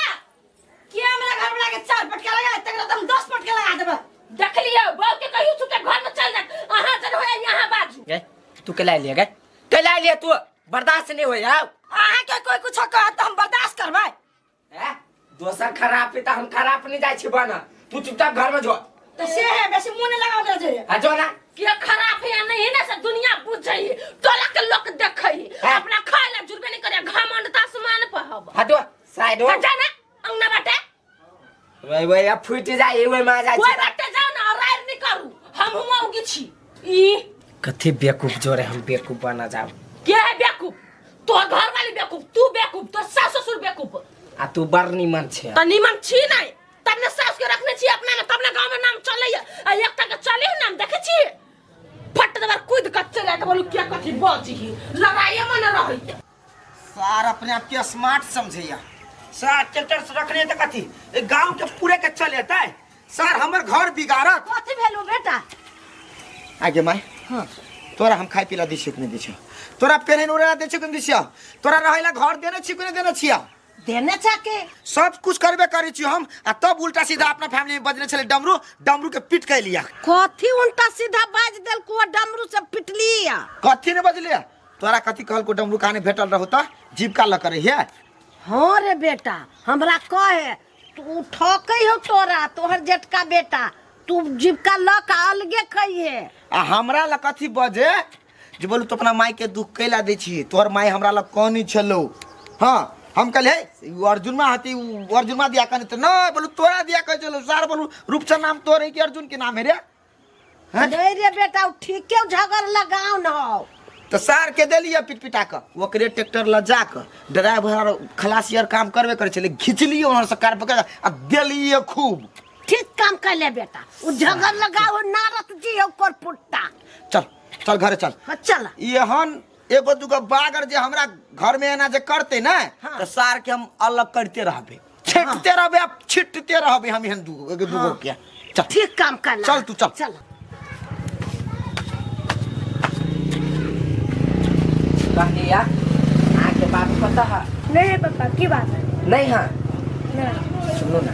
के हमरा घर वाला के 4 पटका लगा तकरा त हम 10 पटका लगा देबै। देख लियो बहू के कहियो चुपचाप घर में चल जात, अहाँ जन होया यहाँ बाजू। गे तू के ला लिया गे, के ला लिया तू? बर्दाश्त नहीं होय आउ। अहाँ के कोई कुछ कहत त हम बर्दाश्त करबै। हैं दोसर खराब है त हम खराब नहीं जाय छी बना, तू चुपचाप घर में जो। त से है बेसी मुंह नहीं लगाओ के जे। हां जो ना। के खराब है या नहीं है ना से दुनिया बुझै है, टोला के लोग देखै है, अपना खाय ला जुरबे नहीं करे, घमंड त आसमान पर हब। हां जो साइड हो। जा ना अंगना बाटे। वही वही अब फूट जाय ओय में आ जाय। ओय बाटे जाओ ना, रार नहीं करू, हम हुआ उगी छी। ई कथी बेवकूफ जोरे हम बेवकूफ बना जाब। के है बेवकूफ? तोहर घर वाली बेवकूफ, तू बेवकूफ, तोर सास ससुर बेवकूफ। आ तू बड़ निमन छे। त निमन छी नहीं तब ने सास के रखने छी अपना में, तब ने गांव में नाम चलैया, आ एकटा के चले नाम देखे छी फट दबर कूद के चले त बोलू के कथी बची लड़ाई में न रहै। सार अपने आप के स्मार्ट समझैया, सार ट्रैक्टर से रखने त कथी गांव के पूरे के चले तै सार हमर घर बिगाड़त। कथी भेलौ बेटा? आगे my हां तोरा हम खाय पीला दै छियौ कि नहि दै छियौ? तोरा पेनहै ओढ़ै दै छियौ कि नहि दै छियौ? तोरा रहै ला घर देने छियौ कि नहि देने छियौ? देने छके सब कुछ करबे करै छियौ हम, आ तब उल्टा सीधा अपना फैमिली में बजने छलै डमरू, डमरू के पीट के लिया। कथी उल्टा सीधा बाज देलको डमरू से पिटलिया? कथी ने बजलिया? तोरा कथी कहलको डमरू कहानी भेटल रहू त जीविका ल करे हे? हाँ रे बेटा हमरा कहे तू ठकै हो तोरा तोहर जेठका बेटा, तू जीविका ल के अलगे खइहे। आ हमरा ल कथी बजे जे बोलू तो अपना माई के दुख कैला दै छी, तोहर माई हमरा ल कनी छलो। हाँ हम कहले हे उ अर्जुनमा हती, उ अर्जुनमा दिया कनी त नहीं बोलू तोरा दिया कह छलो सार, बोलू रूपचंद नाम तोरे कि अर्जुन के नाम है रे? नहीं रे बेटा, उ ठीके झगड़ लगाओ न हो। तो सार के देलिए पिट पिटा कऽ, ओकरे ट्रैक्टर ल जा कऽ ड्राइवर आर खलासी आर काम करबे करै छलै, घिचलिए ओहर से कार पकड़ आ देलिए खूब। ठीक काम कैले बेटा, उ झगड़ लगाओ नारद जी ओकर पुट्टा। चल चल घरे चल। हाँ, चल। एहन एगो दूगो बागर जे हमरा घर में एना जे करते ना, हाँ। तो सार के हम अलग करते रहबे, छिटते रहबे, अब छिटते रहबे हम एहन दूगो एगो दूगो के। चल ठीक काम कर, चल तू चल चल। कहलिया अहाँके बाबू कतऽ है? नहीं है पापा, की बात है? नहीं है। नहीं। सुनू ना,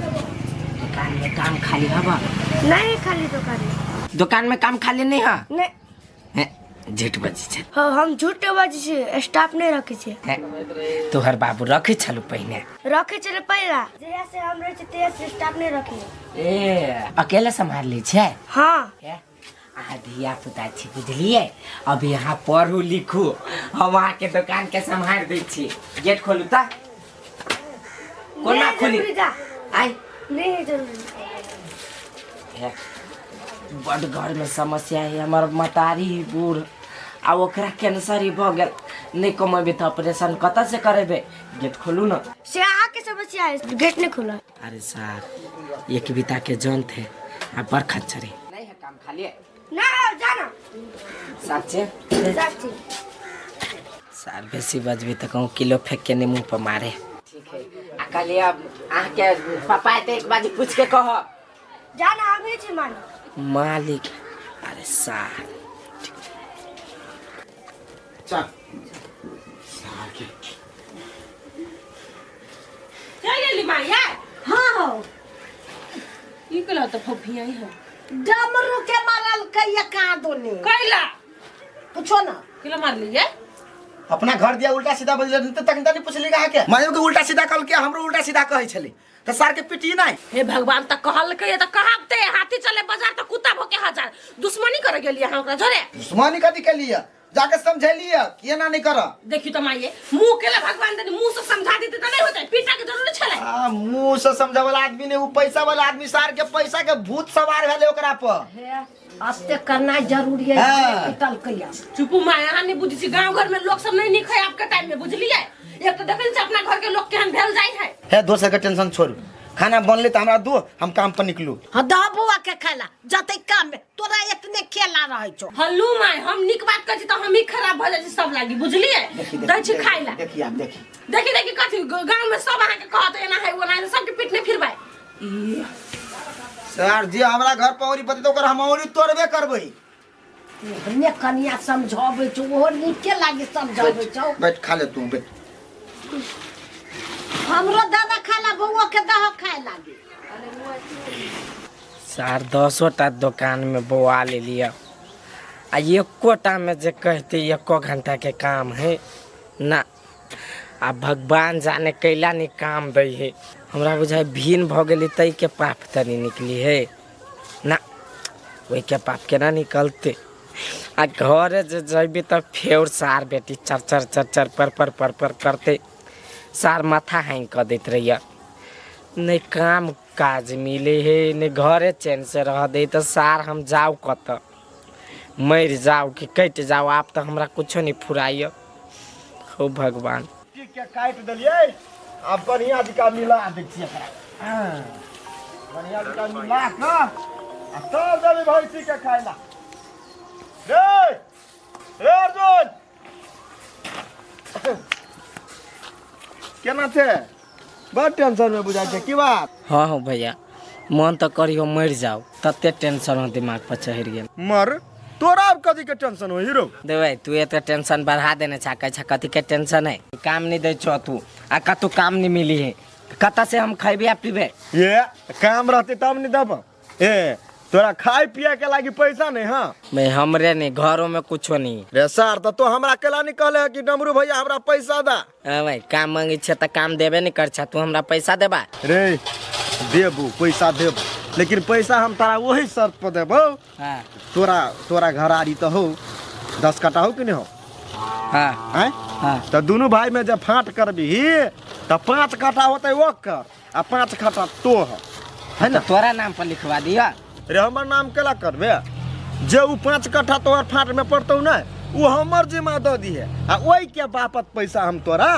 दुकान में काम खाली हवा? नहीं खाली दुकान में। दुकान में काम खाली नहीं है? नहीं। झूठ बजै छै। हाँ, हम झूठ बजै छी, स्टाफ नहीं रखे छी। तोहर बाबू रखे छलू पहिने? रखे छलै पहिला, जहिया से हम रहै छी तहिया से स्टाफ नहीं रखे। ए अकेले सम्हार लै छै? हाँ। अहाँ धिया पुता छी बुझलिए, अभी अहाँ पढ़ू लिखू, हम अहाँके दुकान के सम्हार दै छी। गेट खोलू तऽ। कोना खोली? आइ नहीं जरूरी। बड घर में समस्या है, हमर मतारी बूढ़ आ ओकरा कैंसर ही भऽ गेल, नहीं कमेबै तऽ ऑपरेशन कतऽ से करेबै? गेट खोलू ना। से अहाँ के समस्या है, गेट नहीं खुला। अरे सर एक बिता के जन थे आ बड़ खच्चरी। नहीं है काम खाली है। ना जाना। साचे? साचे। सर बेसी बजबी तऽ कहूँ किलो फेंक के नहीं मुँह पर मारे। ठीक है आ कहलिए अब अहाँ के पापा एते एक बाजी पूछ के कह। जाना हम ही छी मालिक। मालिक? अरे सार चल चल गेली माया। हाँ हो। ई केला तऽ फफियाई है। डमरू के मारल कहिया कहाँ दोनी? कैला? पूछो ना। केला मारलिए? अपना घर दिया उल्टा सीधा बजल त तखन तनी पुछली कहा के मायो के उल्टा सीधा कहल के हमरो उल्टा सीधा कहै छली त सार के पिटी नहीं। हे भगवान, त कहल के त कहाबते हाथी चले बाजार त कुत्ता भोके हजार दुश्मनी करे गेलिए अहाँ ओकरा झरे। दुश्मनी कथी के लिए? जाके समझेलिए कि एना नहीं कर। देखियो त माये मुंह केला भगवान तनी मुंह से समझा देते त नहीं होते, पीटा के जरूरी छले। आ मुंह से समझा वाला आदमी ने, उ पैसा वाला आदमी सार के पैसा के भूत सवार भेले ओकरा पर। अस्ते करना जरूरी है। पिटल कहिया। चुपू माय, अहाँ नहीं बुझै छी, गांव घर में लोग सब नहीं नीक है आपके टाइम में बुझलिए। एक तो देखै छी अपना घर के लोग केहन भेल जाय है। हे दोसर के टेंशन छोड़, खाना बनले त हमरा दो, हम काम पर निकलू। हां दह बुआ के खाला जते काम में तोरा इतने खेला रहै छौ। हल्लू my, हम नीक बात कहै छी त हम ही खराब भ जाइ छी सब लागी बुझलिए। दै छी खाइला। देखी आप देखी देखी देखी कथी गांव में सब अहाँ के कहत एना है ओना है, सबके पीठ ने फिरबै। सर जी हमरा घर पर औरी बतेतो ओकर हम औरी तोड़बे करबै। ने कनिया समझाबै छौ, ओहो नीके लागी समझाबै छौ। बैठ खा ले तू बैठ। हमरो दादा खाला बउआ के दह खाए लागी। सार 10 टा दुकान में बौआ ले लिया आ एकोटा में जे कहते एको घंटा के काम है ना। आ भगवान जाने कैला नहीं काम दै है, हमरा बुझाइ भीन भऽ गेली तै के पाप तनी निकली है ना, ओहि के पाप केना निकलते। आ घरे जे जैबी तऽ फेर सार बेटी चर चर चर चर पर पर पर पर करते सार माथा हैंग कऽ दैत रहैया। नहीं काम काज मिले है नहीं घरे चैन से रह दे तऽ सार हम जाउ कतऽ, मरि जाउ कि कटि जाउ, आब तऽ हमरा कुछो नहीं फुराइय। हो भगवान के काटि देलियै, आब बढ़िया जकाँ मिला दै छियै एकरा। बढ़िया जकाँ मिला कऽ आ तब देबै भैंसी के खाय ला। रे रे अर्जुन केना छै? बड़ टेंशन में बुझाइ छै की बात? हाँ हो भैया, मन तऽ करियो मरि जाउ, तते टेंशन हो दिमाग पर चढ़ि गेल। मर तोरा अब कथी के टेंशन हो हीरो? देबै तू एते टेंशन बढ़ा देने छा, कहै छा कथी के टेंशन है, काम नहीं दै छौ तू आ कतौ काम नहीं मिली है, कतऽ से हम खैबे आ पीबे? ये काम रहते तब नहीं देब। ए तोरा खाए पिए के लागी पैसा नहीं? हाँ मैं हमरे नहीं, घरों में कुछो नहीं। रे सर तो हमरा केला नहीं कहले है कि डमरू भैया हमरा पैसा दा। भाई काम मांगे छे त काम देबे नहीं कर छा, तू हमरा पैसा देबा? रे देबू पैसा देबू, लेकिन पैसा हम तारा वही शर्त पर देबो। हाँ। तोरा तोरा घरारी तो हो 10 कट्ठा हो कि नहीं हो? हाँ। हैं? हाँ। तो दोनों भाई में जब फाँट करबी तो 5 कट्ठा होते वो कर आ 5 कट्ठा तो है ना? तोरा नाम पर लिखवा दिया। रे हमर नाम केला करबे? जे उ 5 कट्ठा तोहर फाट में पड़तौ ने उ हमर जिम्मा दऽ दिहे आ ओहिके बापत पैसा हम तोरा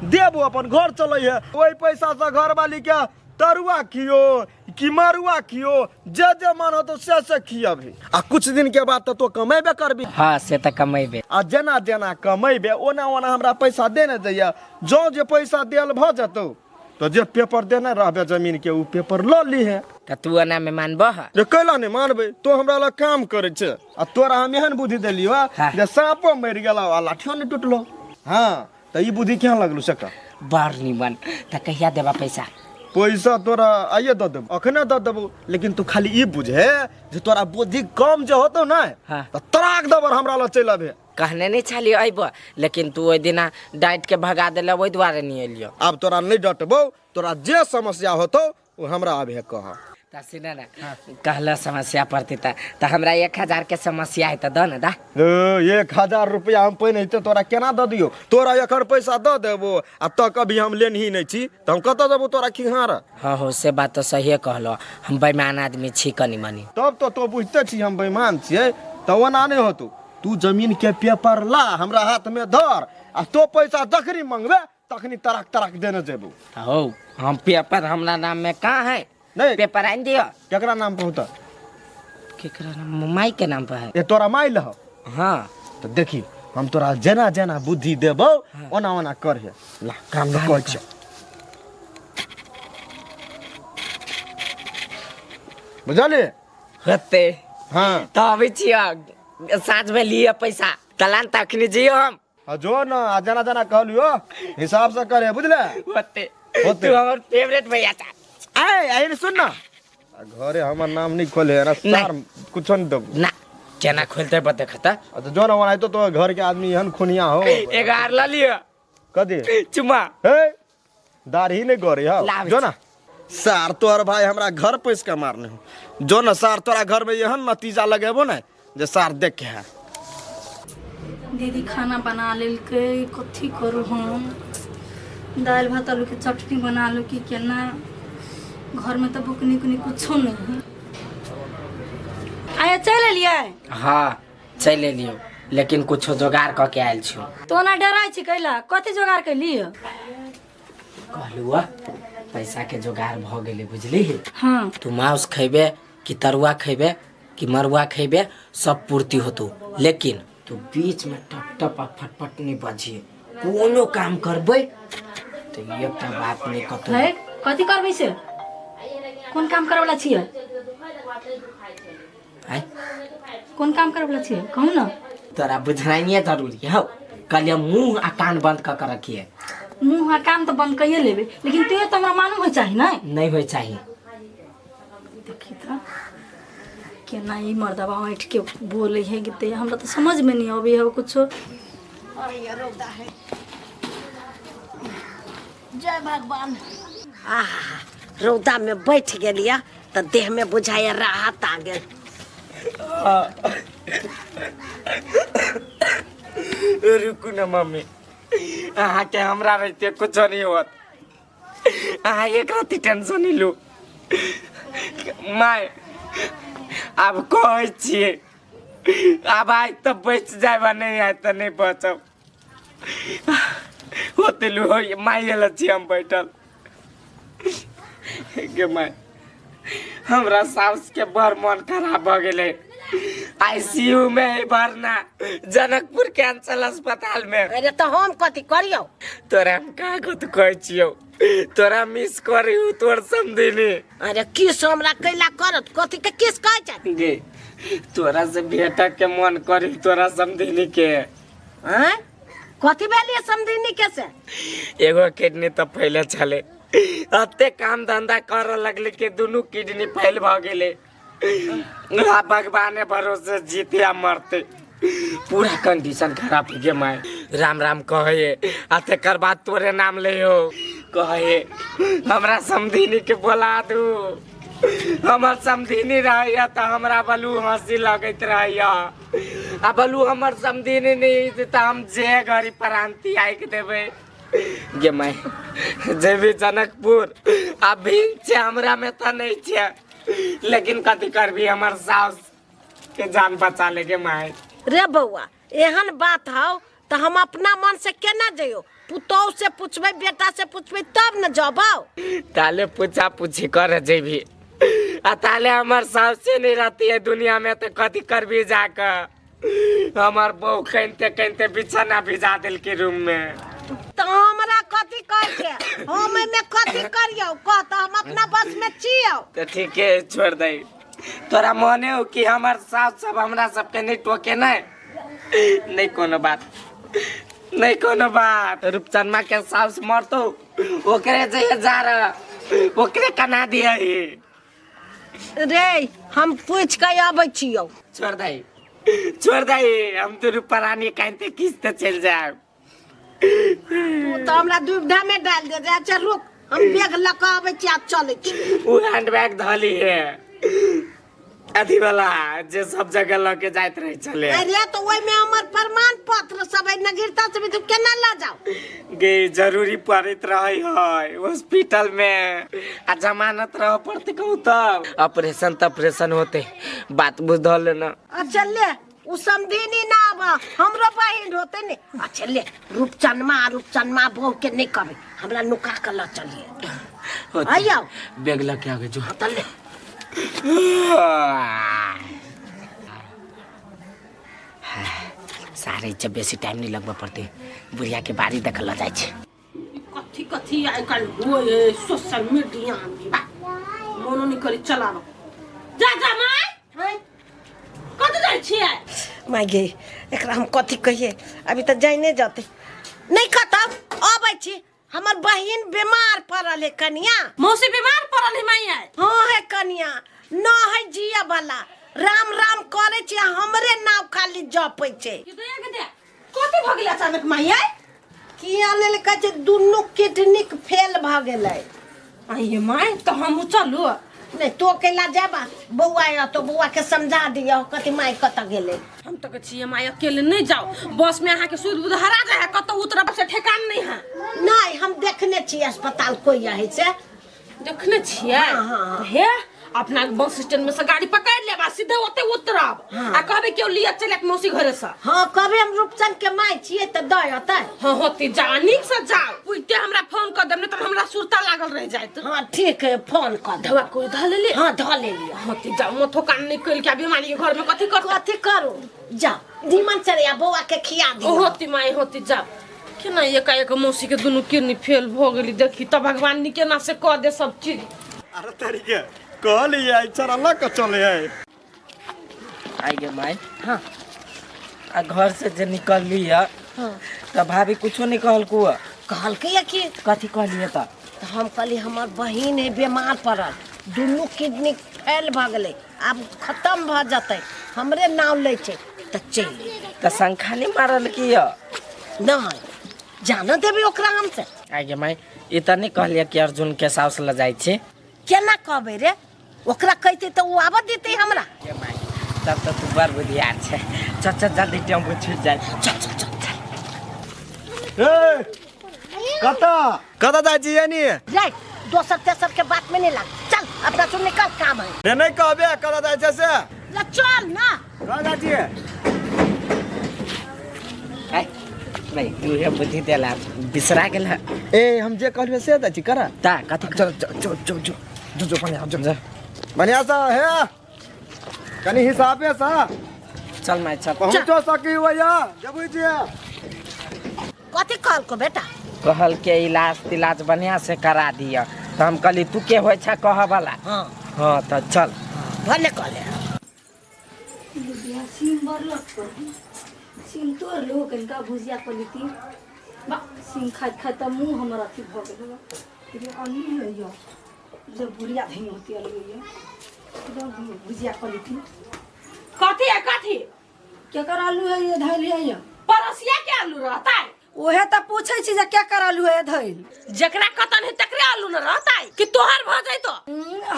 देबो, अपन घर चलै है। ओहि पैसा से घरवाली के तरुआ खियो कि मरुआ खियो, जे जे मन होतो से से खियबही। आ कुछ दिन के बाद तो तो कमेबे करबी। हाँ से तऽ कमेबे। आ जेना जेना कमेबे ओना ओना हमरा पैसा देने जइया। जँ जे पैसा देल भऽ जेतौ तो जे पेपर देने रहबे जमीन के उ पेपर लऽ लीहे। तऽ तू एना में मानबह? जे कैला नहि मानबै, तो हमरा लग काम करै छै आ तोरा हम एहन बुद्धि देलियौ जे साँपो मरि गेलौ आ लाठियो नहि टूटलौ। हाँ तऽ ई बुद्धि केहन लगलौ से कह। बड़ निमन। तऽ कहिया देबा पैसा? पैसा तोरा आइए दऽ देबौ, अखने दऽ देबौ, लेकिन तू खाली ई बुझे जे तोरा बुद्धि कम जे होतौ ने तऽ तराक देबर हमरा लग चलि अबे। कहने नहीं छलियो अयबो, लेकिन तू ओहि दिना डाँटि के भगा देला, ओहि दुआरे नहीं एलियो। आब तोरा नहीं डटबौ, तोरा जे समस्या होतौ ओ हमरा आबे कह। तऽ सुन ने, कहला समस्या पड़ती तऽ हमरा 1000 के समस्या है तऽ दऽ ने दा। ए, 1000 रुपया हम पहिने तऽ तोरा केना दऽ दियौ? तोरा एखन पैसा दऽ देबो आ तऽ कभी हम लेनही नहि छी तऽ हम कतऽ देबो तोरा खिहार? हाँ हो से बात तऽ सहिए कहलो, हम बेईमान आदमी छी कनी मनी। तब तो तो बुझते छी हम बेईमान छियै, तऽ ओना नहि होतौ। तू जमीन के पेपर ला हमरा हाथ में धर आ तो पैसा जखनी मंगबे तखनी तराक तराक देने जेबो। हो हम पेपर हमरा नाम में कहाँ है? नहीं पेपर आनि दियो। केकरा नाम पर होता? केकरा नाम? माई के नाम पर है। ए तोरा माई लह? हाँ। तो देखी हम तोरा जेना जेना बुद्धि देबो ओना ओना करहे। ला काम न कहै छियौ, बुझलियै? होते। हाँ। तो अबै छियै साँझ में लिअ पैसा, तलान तखनी जियो हम। आ जो न, आ जेना जेना कहलियो हिसाब से करे, बुझले? होते। होते। तू हमर फेवरेट भैया छा। आय आय सुन न, आ घरे हमर नाम नहीं खोले ना सार, कुछो नहीं देबो। ना केना खोलते बा देखता। अच्छा जो न ओना तो तो घर के आदमी एहन खुनिया हो। एगो आर ल लिअ। कथी? चुमा। हे दाढ़ी नहीं गोरी हो। लाबै जो ना सार तोहर भाई हमरा घर पैस के मारने हो। जो ना सार तोरा घर में एहन नतीजा लगेबो ना जे सार देख के है। दीदी खाना बना लेलकै, कथी करू हम? दालि भात आलू के चटनी बना लू कि केना? घर में तो बुकनी उकनी कुछो नहीं है। आया चलि एलियै? हाँ चलि एलियौ, लेकिन कुछो जोगाड़ कऽ के आयल छियौ। तो ओना डराइ छी कैला? कथी जोगाड़ कैलियै? कहलू पैसा के जोगाड़ भऽ गेलै, बुझली? हाँ। तू मांस खैबे कि तरुआ खैबे कि मरुआ खैबे सब पूर्ति होतौ, लेकिन तू बीच में टप टप आ फटफट नहीं बजिए। कोनो काम करबै तऽ एकटा बात नहीं कतौ। है कथी करबै से? कोन काम करऽ वाला छियै? आय कोन काम करऽ वाला छियै कहू ना। तोरा बुझनाइए जरूरी हौ, कहलियै मुँह आ कान बंद कऽ के रखिए। मुँह आ कान तऽ बंद कइए लेबै, लेकिन तैयो तऽ हमरा मालूम होइ चाही ने। नहीं होइ चाही। देखी तऽ केना ई मर्दबा ऐठ के बोलै है कि ते हमरा तऽ समझ में नहीं अबै है कुछो। अरे ये रौदा है, जय भगवान। आहा रौदा में बैठ गेलिया तऽ देह में बुझाया राहत आ गेल। रुकू ना मम्मी, अहाँ के हमरा रहिते कुछो नहीं होत, अहाँ एक रत्ती टेंशन नहीं लू। My आब कहै छियै आब आइ तऽ बचि जायब, नहीं आइ तऽ नहीं बचब। होते लू हो माय लए छी हम बैठल गे my. हमरा साउस के बड़ मन खराब भऽ गेलै, आईसीयू में है भरना जनकपुर के अंचल अस्पताल में। अरे तो हम कथी करियौ? तोरा हम का कथी कहै छियौ, तोरा मिस करियौ तोर समधिनी। अरे किस हमरा कैला करत, कथी के किस कहै छै? गे तोरा से भेट के मन करी तोरा समधिनी के। हैं कथी भेलियै समधिनी के से? एगो किडनी तऽ पहिले छलै, एते काम धंधा करऽ लगलै कि दुनू किडनी फेल भऽ गेलै। आ भगवाने भरोसे जीते या मरते, पूरा कंडीशन खराब हो गे my. Ram Ram कहे आ तकर बाद तोरे नाम ले हो, कहे हमरा समधिनी के बोला दू, हमर समधिनी रहैया तऽ हमरा बलू हंसी लगैत रहैया, आ बलू हमर समधिनी नहीं तऽ हम जे घड़ी प्रांति आइक देबै। गे my जेबी जनकपुर आ भीङ छै हमरा में तऽ नहीं छै, लेकिन कथी करबी हमर साउस के जान बचा ले के माय। रे बौआ एहन बात हौ तऽ हम अपना मन से केना जइयो? पुतोह से पूछबै, बेटा से पूछबै तब न जबौ। ताले पूछा पूछी कर जेबी आ ताले हमर साउसे नहीं रहती है दुनिया में तो कथी करबी जाकर? हमार बहू कहते कहते बिछाना भिजा दिल के रूम में। तो हमरा कथी कहे के, हम एमे कथी करियौ? कह तऽ हम अपना बस में छियौ। तो ठीक है छोड़ दे। तोरा मने हो कि हमार सास सब हमरा सबके नहीं टोके? नहीं नहीं कोनो बात नहीं, कोनो बात। रूपचनमा के सास मरतो ओकरे जइए जा रहा, ओकरे कना दिया ही। रे हम पूछ के अबै छियौ। छोड़ दे छोड़ दे, हम तो रूपरानी कहते किस्त चल जाए। तू तो हमरा दुविधा में डाल दे रे। अच्छा रुक, हम बैग लऽ कऽ अबै छी आ चलै छी। वो हैंडबैग धली है अथी वाला जे सब जगह लऽ के जाइत रहे छले। अरे तो ओहिमे हमर प्रमाण पत्र सब है, नगीरता से भी तू केना लऽ जाउ? गे जरूरी पड़ैत रहे है हॉस्पिटल में आ जमानत रह पड़ते कहूँ तब ऑपरेशन तपरेशन होते। बात बुझल ना? अच्छा ले, उ समधिनी ना आब हमरो बहिन होते ने। अच्छा ले, रूपचनमा रूपचनमा बहू के नहीं कहबै, हमरा नुका के लऽ चलिए। आइयो बैग लऽ के आगे जो। तऽ ले। सारे जब बेसी टाइम नहीं लगबे पड़ते, बुढ़िया के बारी देखल लऽ जाइ छै। कथी कथी आइ काल्हि होइ है सोशल मीडिया में, बा मोनो नहीं करी चलाबो। जा जा माय, कत जाइ छियै? माय गे, एकरा हम कथी कहिए? अभी तऽ जाइने जते नहीं खतम अबै छी। हमर बहिन बीमार पड़ल है कनिया। मौसी बीमार पड़ल है माय? हाँ है कनिया, न है जिया वाला, राम राम करे छी, हमरे नाव खाली जपै छै। कथी भऽ गेलै अचानक माय? किया लेल कहै छै दुनू किडनी फेल भऽ गेलै। आइये माय, तऽ हमहूँ चलू? नहीं तो अकेला जाबा, बौआ तो बौआ के समझा दियो कथी माय कतऽ गेलै। हम तऽ कहै छियै माय अकेले नहीं जाओ, बस में अहाँके सुध बुध हरा जाए है, कतऽ उतरब से ठेकान नहीं है। नहीं हम देखने छियै अस्पताल कोई है से। देखने छियै? हाँ, हाँ। हे अपना बस स्टैंड में से गाड़ी पकड़ लेब आ सीधे ओते उतरब आ कहबे केओ लिअ चलि आयत मौसी घरे से। हाँ कहबे हम रूपचंद के माय छियै तऽ दऽ अतै। हाँ होती जा, नीक से जाओ, पुछते हमरा फोन कर देब, नहीं तऽ हमरा सुरता लागल रह जायत। हाँ ठीक है, फोन कर देब। दवा कोई धऽ लेली? हाँ धऽ लेलियै। होती जाओ, मथो कान नहीं कइल के बीमारी के घर में कथी कर कथी करू? जाओ निमन से रे, बौआ के खिया दियौ। होती माय होती जाओ। केना एकाएक मौसी के दुनू किडनी फेल भऽ गेली, देखी तऽ भगवान नी केना से कऽ दे सब चीज। अरे तरीके कहलियै चल लऽ के चले है। आई गे माय। हाँ आ घर से जे निकलली है तऽ भाभी कुछो नहीं कहलकू? कहलकै या कि कथी कहलियै तऽ? तऽ हम कहली हमर बहिन है बीमार पड़ल, दुनू किडनी फेल भऽ गेलै, आब खतम भऽ जेतै, हमरे नाम लै छै तऽ चलि एबै। तऽ शंखा नहीं मारल की यऽ? नहि जान देबै ओकरा हमसे। आई गे माय, ई तऽ नहीं कहलियै कि अर्जुन के साउस लऽ जाइ छी? केना कहबै रे, ओकरा कहितै तऽ ओ आबऽ देतै हमरा? गे माय, तब तऽ तू बड़ बुधियार छै। चल चल जल्दी टेम्पू छूट जाए। चल चल चल चल। ए कतऽ कतऽ जाइ छी यानी? रे दोसर तेसर के बात में नहीं लाग, चल अपना सुन निकल, काम है। रे नहीं कहबे कतऽ जाइ छै से? ले चल ना। कतऽ जाइ छियै? आई नहीं तू हे बुद्धि देला बिसरा गेल है। ए हम जे कहलियै से जाइ छी करा। ता कथी? चल चल चल चल चल जो जो बढ़िया जो बढ़िया सा हे कनी हिसाबे सा चल माय चल। पहुँचो सकी भैया जबै छियै। कथी कहलको बेटा? कहल के इलाज तिलाज बढ़िया से करा दिया, तऽ हम कहली तू के होइ छै कहऽ वाला। हाँ हाँ तऽ चल। भले कहले। भुजिया सीम बरलक पर सीम तोड़ लो कनिका भुजिया कऽ लेती। बा सीम खाइत खाइत तऽ मुँह हमर अथी भऽ गेल। लेकिन अन्नी होइए जब बुढ़िया धनी होती अलग जब भुजिया कऽ लेती। कथी है कथी? केकर आलू है ये धैल है ये? पड़ोसिया के आलू रहता है। ओहे तऽ पूछै छी जे केकर आलू है धैल? जकरा कतन है तकरे आलू न रहता है कि तोहर भऽ जैतो?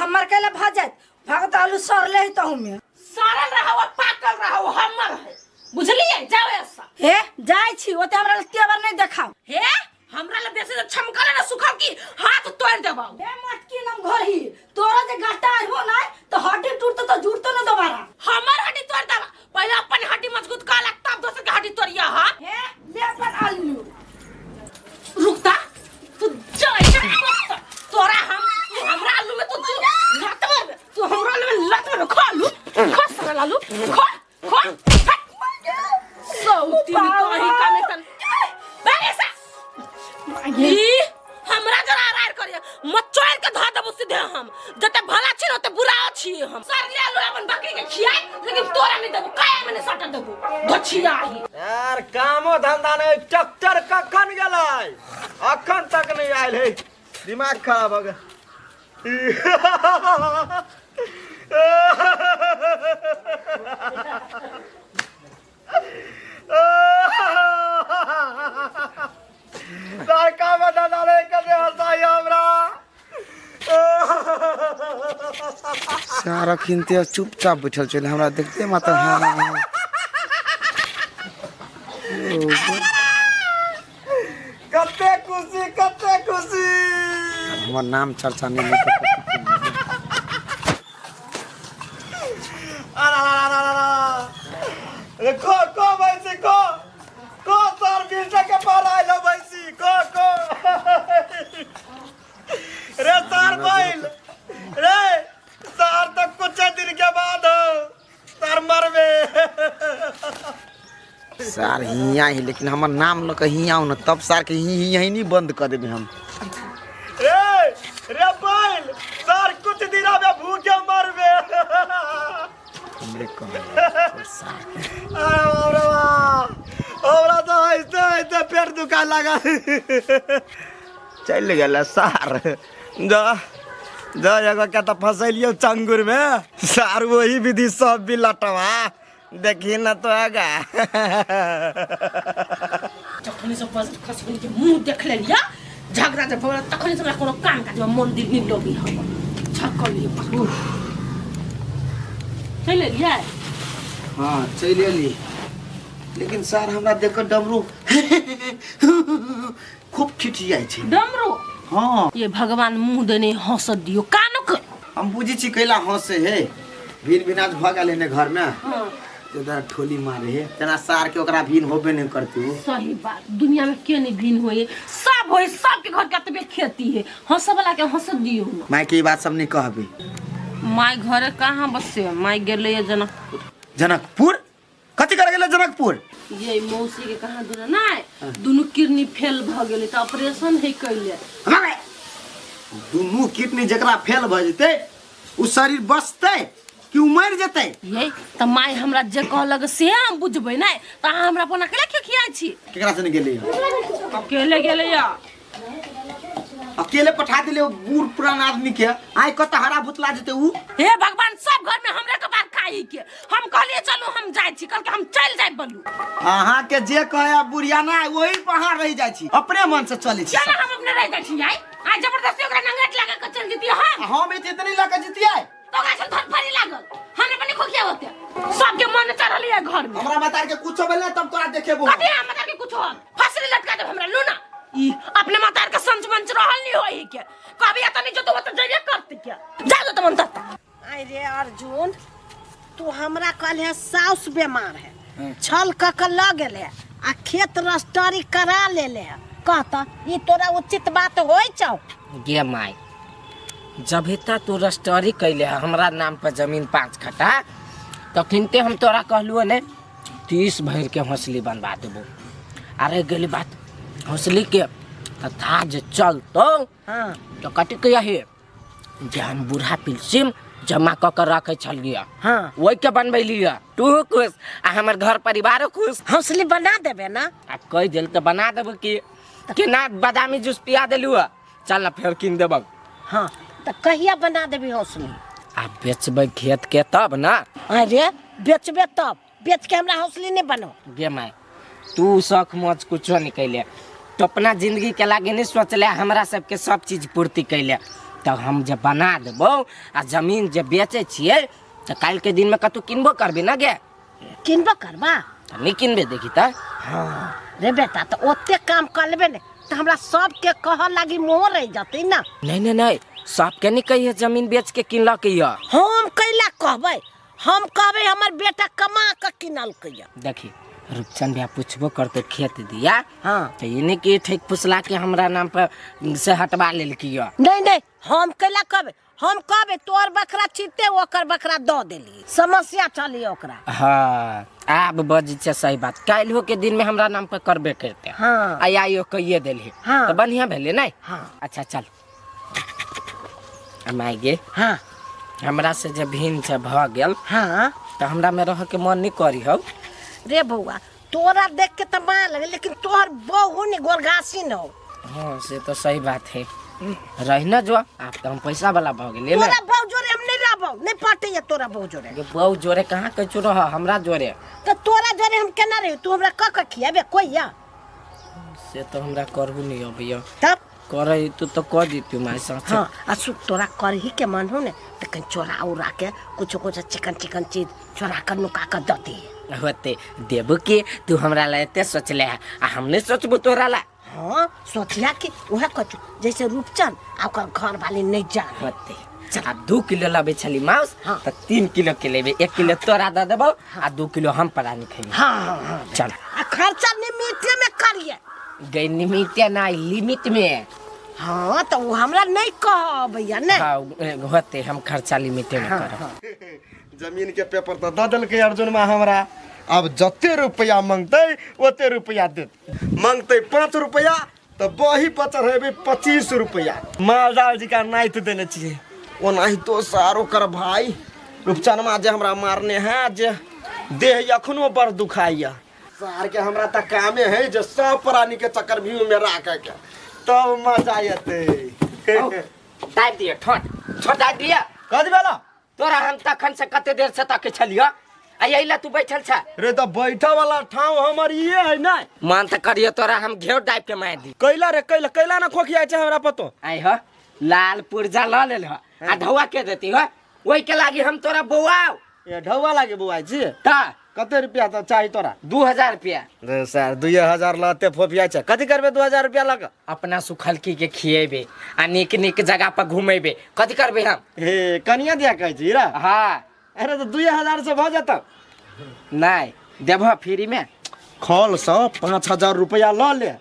हमर कैले भऽ जायत, भगत आलू सड़ले है तहू में। सड़ल रहो पाकल रहो हमर है, बुझलियै? जाओ ऐसा। हे जाइ छी, ओते हमरा लग तेवर नहीं देखाओ। हे हमरा लग बेसी तऽ छमकल न सुखल की हाथ तोड़ देबौ। हे मटकी नम घरही तोरा जे गट्टा आइबो नै तऽ हड्डी टूटतो तऽ जुड़तो न दोबारा। हमर हड्डी तोड़ देबौ। खो खो सौती कहीं का नहीं तन भागे सा ई हमरा जरा आरार करिए मचोड़ के धऽ देबो सीधे हम जते भला छी ओते बुरा छी हम सर ले लो अपन बकरी के खियाई लेकिन तोरा नहीं देबो काया में नहीं सट देबो धछिया ही यार कामो धंधा नहीं ट्रैक्टर कखन गेलै अखन तक नहीं आयल है दिमाग खराब हो गेल लड़का बता रे कते हंसाई हमरा सारा खिनते चुपचाप बैठल छलै हमरा देखते मात्र हाँ हाँ। कते खुशी कते खुशी हमर नाम चर्चा नहीं होइत। अरे अरे अरे अरे को को भैंसी को को सर बीस के पार आइलो भैंसी को को रे सर बैल रे सर तो कुछ दिन के बाद हो सर मरबे सार हियाँ ही लेकिन हमर नाम लऽ कऽ हियाँ आउ ने तब सार के ही ही नहीं बंद कऽ देबै हम रे रे बैल सर कुछ दिन में भूखे मरबे हमरे कहल सार के। अरे बाप रे बाप हमरा तो ऐसे ऐसे पेट दुखा लगा चलि गेल सार जा जा एगो के तऽ फसैलियौ चंगुर में सार वही विधि सब भी लटवा देखी न तो आगा जखनी से बस खसबनी के मुंह देख लेलिया झगड़ा जब भगड़ा तखनी से हमरा कोनो काम काज में मन दिल नहीं लगी हम झकल लिए चल लेलिया हाँ चलि एली लेकिन सर हमरा देख कऽ डमरू खूब खिचियाइ छै डमरू हाँ ये भगवान मुंह देने हंस दियो कानो के हम बुझै छी कैला हंसे हे भिन भिनाज भऽ गेल ने घर में हाँ तेना ठोली मारे हे तेना सार के ओकरा भिन होबे नहीं करती उ सही बात दुनिया में के नहीं भिन्न होए सब होए सबके घर के तबे खेती है हंस वाला के हंस दियो ना माय के ई बात सब नहीं कहबे माय घरे कहाँ बसे माय गेलै है जनकपुर जनकपुर कथी करे गेलै जनकपुर ये मौसी के कहाँ दूर नहीं दुनू किडनी फेल भ गेलै तऽ ऑपरेशन है कैले हमारे दुनू किडनी जकरा फेल भऽ जेतै उ शरीर बचतै कि उ मरि जेतै ये तऽ माय हमरा जे कहलक से हम बुझबै नहि तऽ अहाँ हमरा अपन अकेले खिखियाइ छी केकरा संगे गेलै अकेले गेलै या अकेले पठा दिले बूढ़ पुरान आदमी के आइ कत हरा भुतला जेतै उ हे भगवान सब घर में हमरे कपार खाई के हम कहलिए चलू हम जाइ छी कहलकै हम चलि जाय बलू अहाँ के जे कहे बुढ़िया ना वही पर अहाँ रहि जाइ छी अपने मन से चलै छी चल हम अपने रहि जाइ छी आइ आ जबरदस्ती ओकरा नंगट लगा के चल जैती हम हम एते इतने लऽ के जितियै तो ओकरा से धरफड़ी लागल हम अपने खोखिया होते सबके मन चढ़ल है घर में हमरा माता के कुछो भेल तब तोरा देखेबो कथी हम माता के कुछो फसली लटका देब हमरा लूना ई अपने माता के संच मंच रहल नहीं होई के कभी एत नहीं जो तो तो जइबे करते के जा जो तो मन तत्ता अरे अर्जुन तू हमरा कहल है साउस बीमार है छल क के ल गेल है आ खेत रजिस्ट्री करा लेले है कहता ई तोरा उचित बात होय छौ गे माय जब हेता तू रजिस्ट्री कैले है हमरा नाम पर जमीन 5 कट्ठा तखनते हम तोरा कहलुओ ने 30 भरि के हौसली बनवा देबो अरे गेली बात हौसली के तथा जे चलतो हाँ तो कटी के यही जे हम बूढ़ा पिलसिम जमा कऽ के रखै छलियै हाँ ओहि के बनबैलियै तू खुश आ हमर घर परिवारो खुश हौसली बना देबे ना आ कहि देल तऽ बना देबो कि केना बादामी जूस पिया देलू चल ना फेर कीन देबौ हाँ तऽ कहिया बना देबी हौसली आ बेचबै खेत के तब ना अरे बेचबे तब बेच के हमरा हौसली नहीं बनो गे माय तू शौक मौज कुछो नहीं कैले तो अपना जिंदगी के लागे नहीं सोचले हमरा सबके सब चीज पूर्ति कैले तब हम जे बना देबो आ जमीन जे बेचै छियै तऽ काल्हि के दिन में कतौ किनबो करबी ना गे किनबो करबा तऽ नहि किनबे देखी तऽ हाँ रे बेटा तऽ ओते काम कर लेबे ने तऽ हमरा सबके कहऽ लागी मोह रहि जतै ना नहीं नहीं नहीं सबके नहीं कहिए जमीन बेच के किनलक यऽ हम कैला कहबै हम कहबै हमर बेटा कमा कऽ किनलकै यऽ देखी रूपचंद भैया पूछबो करते खेत दिया हाँ। तो ये नहीं कि ठेक फुसला के हमरा नाम पर से हटवा लेलकी यऽ नहीं नहीं हम कैला कहबै हम कहबै तोर बकरा पूछिते ओकर बकरा दऽ देली समस्या चली ओकरा। हाँ आब बजै छै सही बात, काल्हिओ के दिन में हमरा नाम पर करबे करते। हाँ। आ आइयो कहिए देली। हाँ। तो बढ़िया भेलै नहीं? हाँ। अच्छा चल माय गे। हाँ। हमरा से जे भिन्न से भऽ गेल। हाँ। तऽ हमरा में रह के मन नहीं करी हौ। रे बौआ तोरा देख के तऽ माया लगे, लेकिन तोहर बहू ने गोरघासी न हो। हाँ से तो सही बात है, रही न जो आप तो हम पैसा वाला भऽ गेलियै ने। तोरा बहू जोरे हम नहीं रहबौ, नहीं पटैया तोरा बहू जोरे। गे बहू जोरे कहाँ कहै छौ रह, हमरा जोरे। तऽ तोरा जोरे हम केना रही, तू हमरा कऽ कऽ खियाबे कोइ या? से तो हमरा करहु नहीं अबैया। तब करै तू तो कह दितु माय साथे। हाँ आ सु तोरा करही के मन हो ने तऽ कहीं चोरा उरा के कुछो कुछो चिकन चिकन चीज चोरा कर नुका कर दऽ दी। होते देबू के तू हमरा ला एते सोचले है आ हम नहीं सोचबू तोरा ला। हाँ सोचिया कि उहे कछु जैसे रूपचंद आ ओकर घर वाली नहीं जान। होते आ 2 किलो लाबै छली मांस। हाँ। तऽ 3 किलो के लेबै, 1 किलो तोरा दऽ देबौ आ 2 किलो हम परानी खैबै। हाँ, हाँ, हाँ। चल आ खर्चा निमित्ते में करिए। गई निमित्ते ना लिमिट में। हाँ तो वो हमरा नहीं कह भैया नहीं। हाँ होते हम खर्चा लिमिटे में हाँ, करब। हाँ। जमीन के पेपर तो दऽ देलकै अर्जुन माँ हमरा, अब जते रुपया मंगतै ओते रुपया देत। मंगतै 5 रुपया तऽ बही पर चढ़ेबै 25 रुपया। मालदार जी का नाइत देने छियै, ओनाहितो सार ओकर भाई रूपचनमा जे हमरा मारने है, जे देह अखनो बड़ दुखाइया। सार के हमरा तऽ कामे है जे सब प्राणी के चक्रव्यूह में राखे के, तब मजा एतै। दाबि दिअ, ठोट ठोट दाबि दिअ। कथी भेलौ? तोरा हम तखन से कते देर से तकै छलियौ आ एहि ला तू बैठल छ। रे तऽ बैठे वाला ठाव हमर इहे है नै। मन तऽ करियो तोरा हम घेर दाबि के मारि दी। कैला रे कैला, कैला ना खोखिया छै हमरा पतो। आइ ह लाल पुर्जा लऽ लेल ह आ ढौआ के देती ह, ओहि के लागी हम तोरा बौआउ। ए ढौआ लागे बौआइ छी? तऽ कते रुपया तऽ चाही तोरा? 2000 रुपया। रे सर 2000 लते फोफिया छै, कथी करबे 2000 रुपया लऽ कऽ? अपना सुखलकी के खिएबे आ नीक नीक जगह पर घुमेबे, कथी करबे हम? हे कनिया दिया कहै छी रे? हाँ। अरे तऽ 2000 से भऽ जेतौ। नहीं देबह फ्री में। खल से 5000 रुपया लऽ ले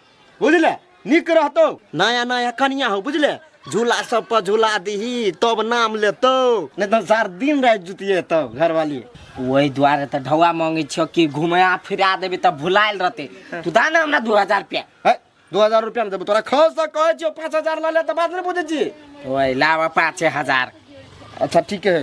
बुझले, नीक रहतौ। नया नया कनिया हो बुझले, झूला सब पर झूला दीही तब नाम लेतौ, नहीं तऽ सार दिन राति जुतिए तब घरवाली। ओहि दुआरे तऽ ढौआ मांगै छियौ कि घुमा फिरा देबी तब भुलायल रहतै। तू दा ना हमरा 2000 रुपया। है 2000 रुपया ने देबौ तोरा, खल से कहै छियौ 5000 लऽ ले तऽ बात नहि बुझै छी। ओहि लाब 5000। अच्छा ठीक है,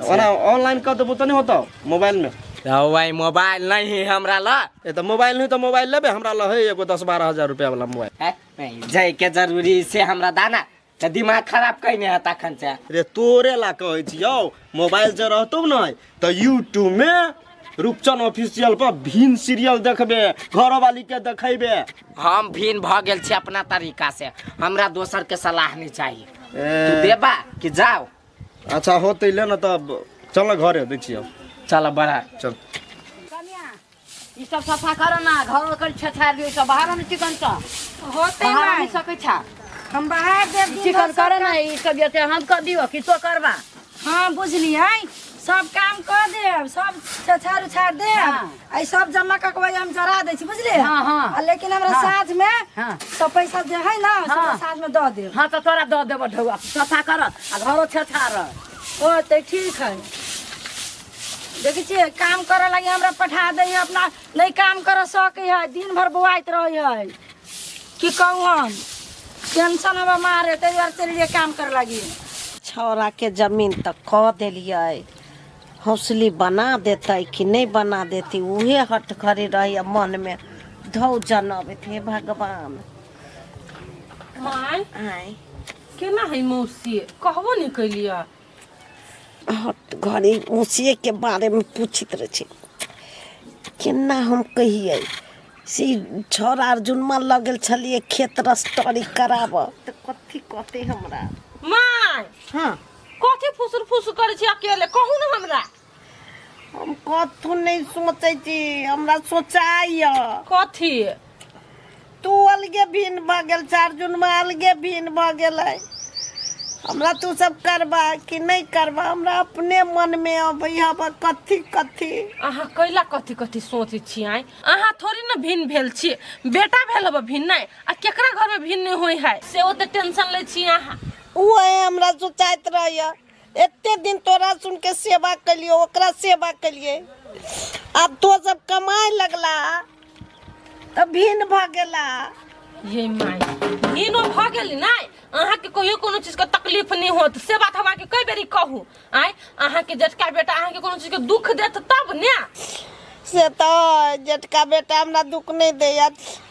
ओना ऑनलाइन कऽ देबौ तऽ नहि होतौ मोबाइल में? वही मोबाइल नहीं है हमरा ल। ए तऽ मोबाइल नहीं तऽ मोबाइल लेबे, हमरा ल है एगो 10-12 हजार रुपया वाला मोबाइल। है नहीं जाय के जरूरी से हमरा दाना तऽ दिमाग खराब कइने है तखन से। रे तोरे ला कहै छियौ, मोबाइल जे रहतौ ने तऽ यूट्यूब में रूपचन ऑफिशियल पर भीन सीरियल देखबे, घरवाली के देखेबे। हम भीन भऽ गेल छी अपना तरीका से, हमरा दोसर के सलाह नहीं चाहिए। ए। तू देबा कि जाओ? अच्छा होतै ले न तब चल न घरे दै छियौ। चल बड़ा चल। ई सब सफा कर ना, घर कर छछार दियो, सब बाहर में चिकन स होतै बाहर माय। नहीं सकै छा। हम बाहर देब दिन चिकन भर कर सब ना, ई सब जते हम कर दियो कि तो करबा। हाँ बुझलियै, सब काम कर देब, सब छछार उछार देब। हाँ। आ ई सब जमा कऽ के हम जरा दै छी बुझलियै। हाँ, हाँ। आ लेकिन हमरा हाँ। साँझ में हाँ। सब पैसा जे है ना, सब हाँ। साँझ में दऽ देब। हाँ तऽ तोरा दऽ देबो ढौआ, सफा कर आ घरो छछार। ओ तऽ ठीक है। देखै छियै काम करऽ लागी हमरा पठा दै है, अपना नहीं काम करऽ सकै है, दिन भर बौआइत रहै है। की कहू हम, टेंशन हमरा मारे, ताहि दुआरे चलि गेलियै काम करऽ लागी। छौड़ा के जमीन तऽ कऽ देलियै, हौसली बना देतै कि नहि बना देतै उहे हट खड़ी रहैया मन में, धौ जनबैत हे भगवान। माय आँय केना है मौसी, कहबो नहि कैलियै। हट घड़ी मौसिए के बारे में पूछैत रहै छै, केना हम कहियै से छौड़ा अर्जुनमा लऽ गेल छलियै खेत रसतरी कराबऽ तऽ कथी कहतै हमरा। माय हाँ कथी फुसुर फुसुर करै छी अकेले, कहू ने हमरा। हम कथू नहीं सोचै छी, हमरा सोचाइया। कथी? तू अलगे भिन्न भऽ गेल छै, अर्जुनमा अलगे भिन्न भऽ गेलै। हमरा तू सब करबा कि नहीं करबा, हमरा अपने मन में अबै हब कथी कथी। अहाँ कैला कथी कथी सोचै छी आइ? अहाँ थोड़ी ने भिन्न भेल छी, बेटा भेल हब भिन्न नहि, आ केकरा घर में भिन्न नहि होइ है से ओते टेंशन लै छी अहाँ। उहे हमरा सोचाइत रहैया एते दिन तोरा सुन के सेवा केलियो, ओकरा सेवा केलिए, आब तो सब कमाए लगला तऽ भिन्न भऽ गेला। ये माय, भिनो भऽ गेली नहि? अहाँके कहियो कोनो चीजके तकलीफ नहि होत से बात हम अहाँके कई बेरी कहू। आँय, अहाँके जेठका बेटा अहाँके कोनो चीजके दुख देत तब ने? से तऽ जेठका बेटा हमरा दुख नहि दैया,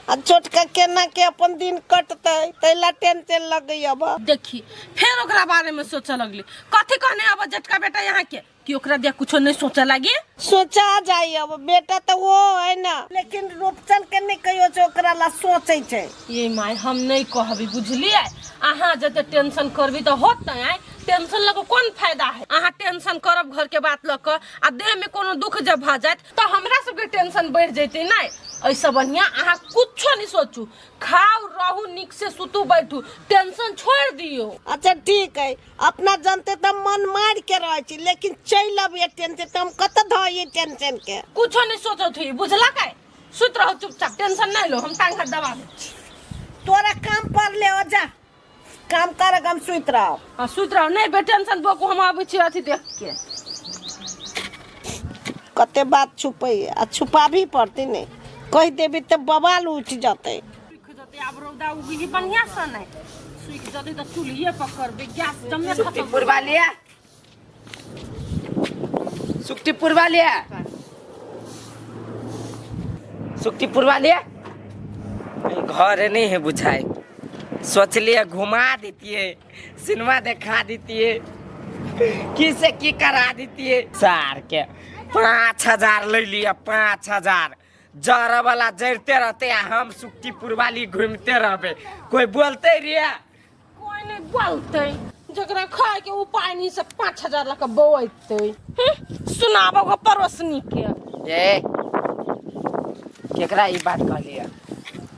आ छोटका केना के अपन दिन कटतै ताहि ला टेंशन लगैया बा। देखी, फेर ओकरा बारे में सोचऽ लगली। कथी कहने अब जेठका बेटा यहाँ के कि ओकरा दिया कुछो नहीं सोचे लागी? सोचा जाई अब, बेटा तो वो है ना, लेकिन रूपचन के नहीं कहियो छै ओकरा ला सोचै छै। ये माय, हम नहीं कहबी, बुझलिए? अहाँ जते टेंशन करबी तो होत नहीं। आय, टेंशन लगे कोन फायदा है? अहाँ टेंशन करब घर के बात लऽ कऽ आ देह में कोनो दुख जब भऽ जायत तऽ हमरा सबके टेंशन बढ़ि जैतै। नहीं, ऐसे बढ़िया अहाँ कुछो नहीं सोचू, खाओ रहू, नीक से सुतू बैठू, टेंशन छोड़ दियो। अच्छा ठीक है, अपना जानते तो मन मार के रहे छी, लेकिन चलि अबियै टेंशन तऽ हम कतऽ धइयै टेंशन के? कुछो नहीं सोचो थी, बुझला? काय सुत रहो चुपचाप, टेंशन नहीं लो, हम टांग हाथ दबा दै छी। तोरा काम पर ले ओ, जा काम कर, हम सुति रहो। हाँ, सुति रहो, नहीं बे टेंशन बोकू, हम आबै छी अथी देख के। कते बात छुपै आ छुपाबी पड़तै, नहि कहि देबी तऽ बवाल उठि जेतै। सुखि जेतै आब, रौदा उगी बढ़िया से नहीं सुखि जेतै तऽ चूल्हिए पर करबै, गैस जमे खत्म। सुक्तिपुर लिया, सुक्तिपुर लिया, सुक्तिपुर लिया। घर नहीं है बुझाए, सोचलिए घुमा देतिए, सिनेमा देखा देतिए, की से की करा देतिए। सार के 5000 ले लिया, 5000 जर वाला जरते रहते आ हम सुक्तिपुर वाली घूमते रहबे। कोई बोलते रे? कोई नहीं बोलते, जकरा खाए के उपाय नहीं से 5000 लऽ कऽ बौएतै। सुनाबो गो पड़ोसनी के। ए, केकरा ई बात कहलिए?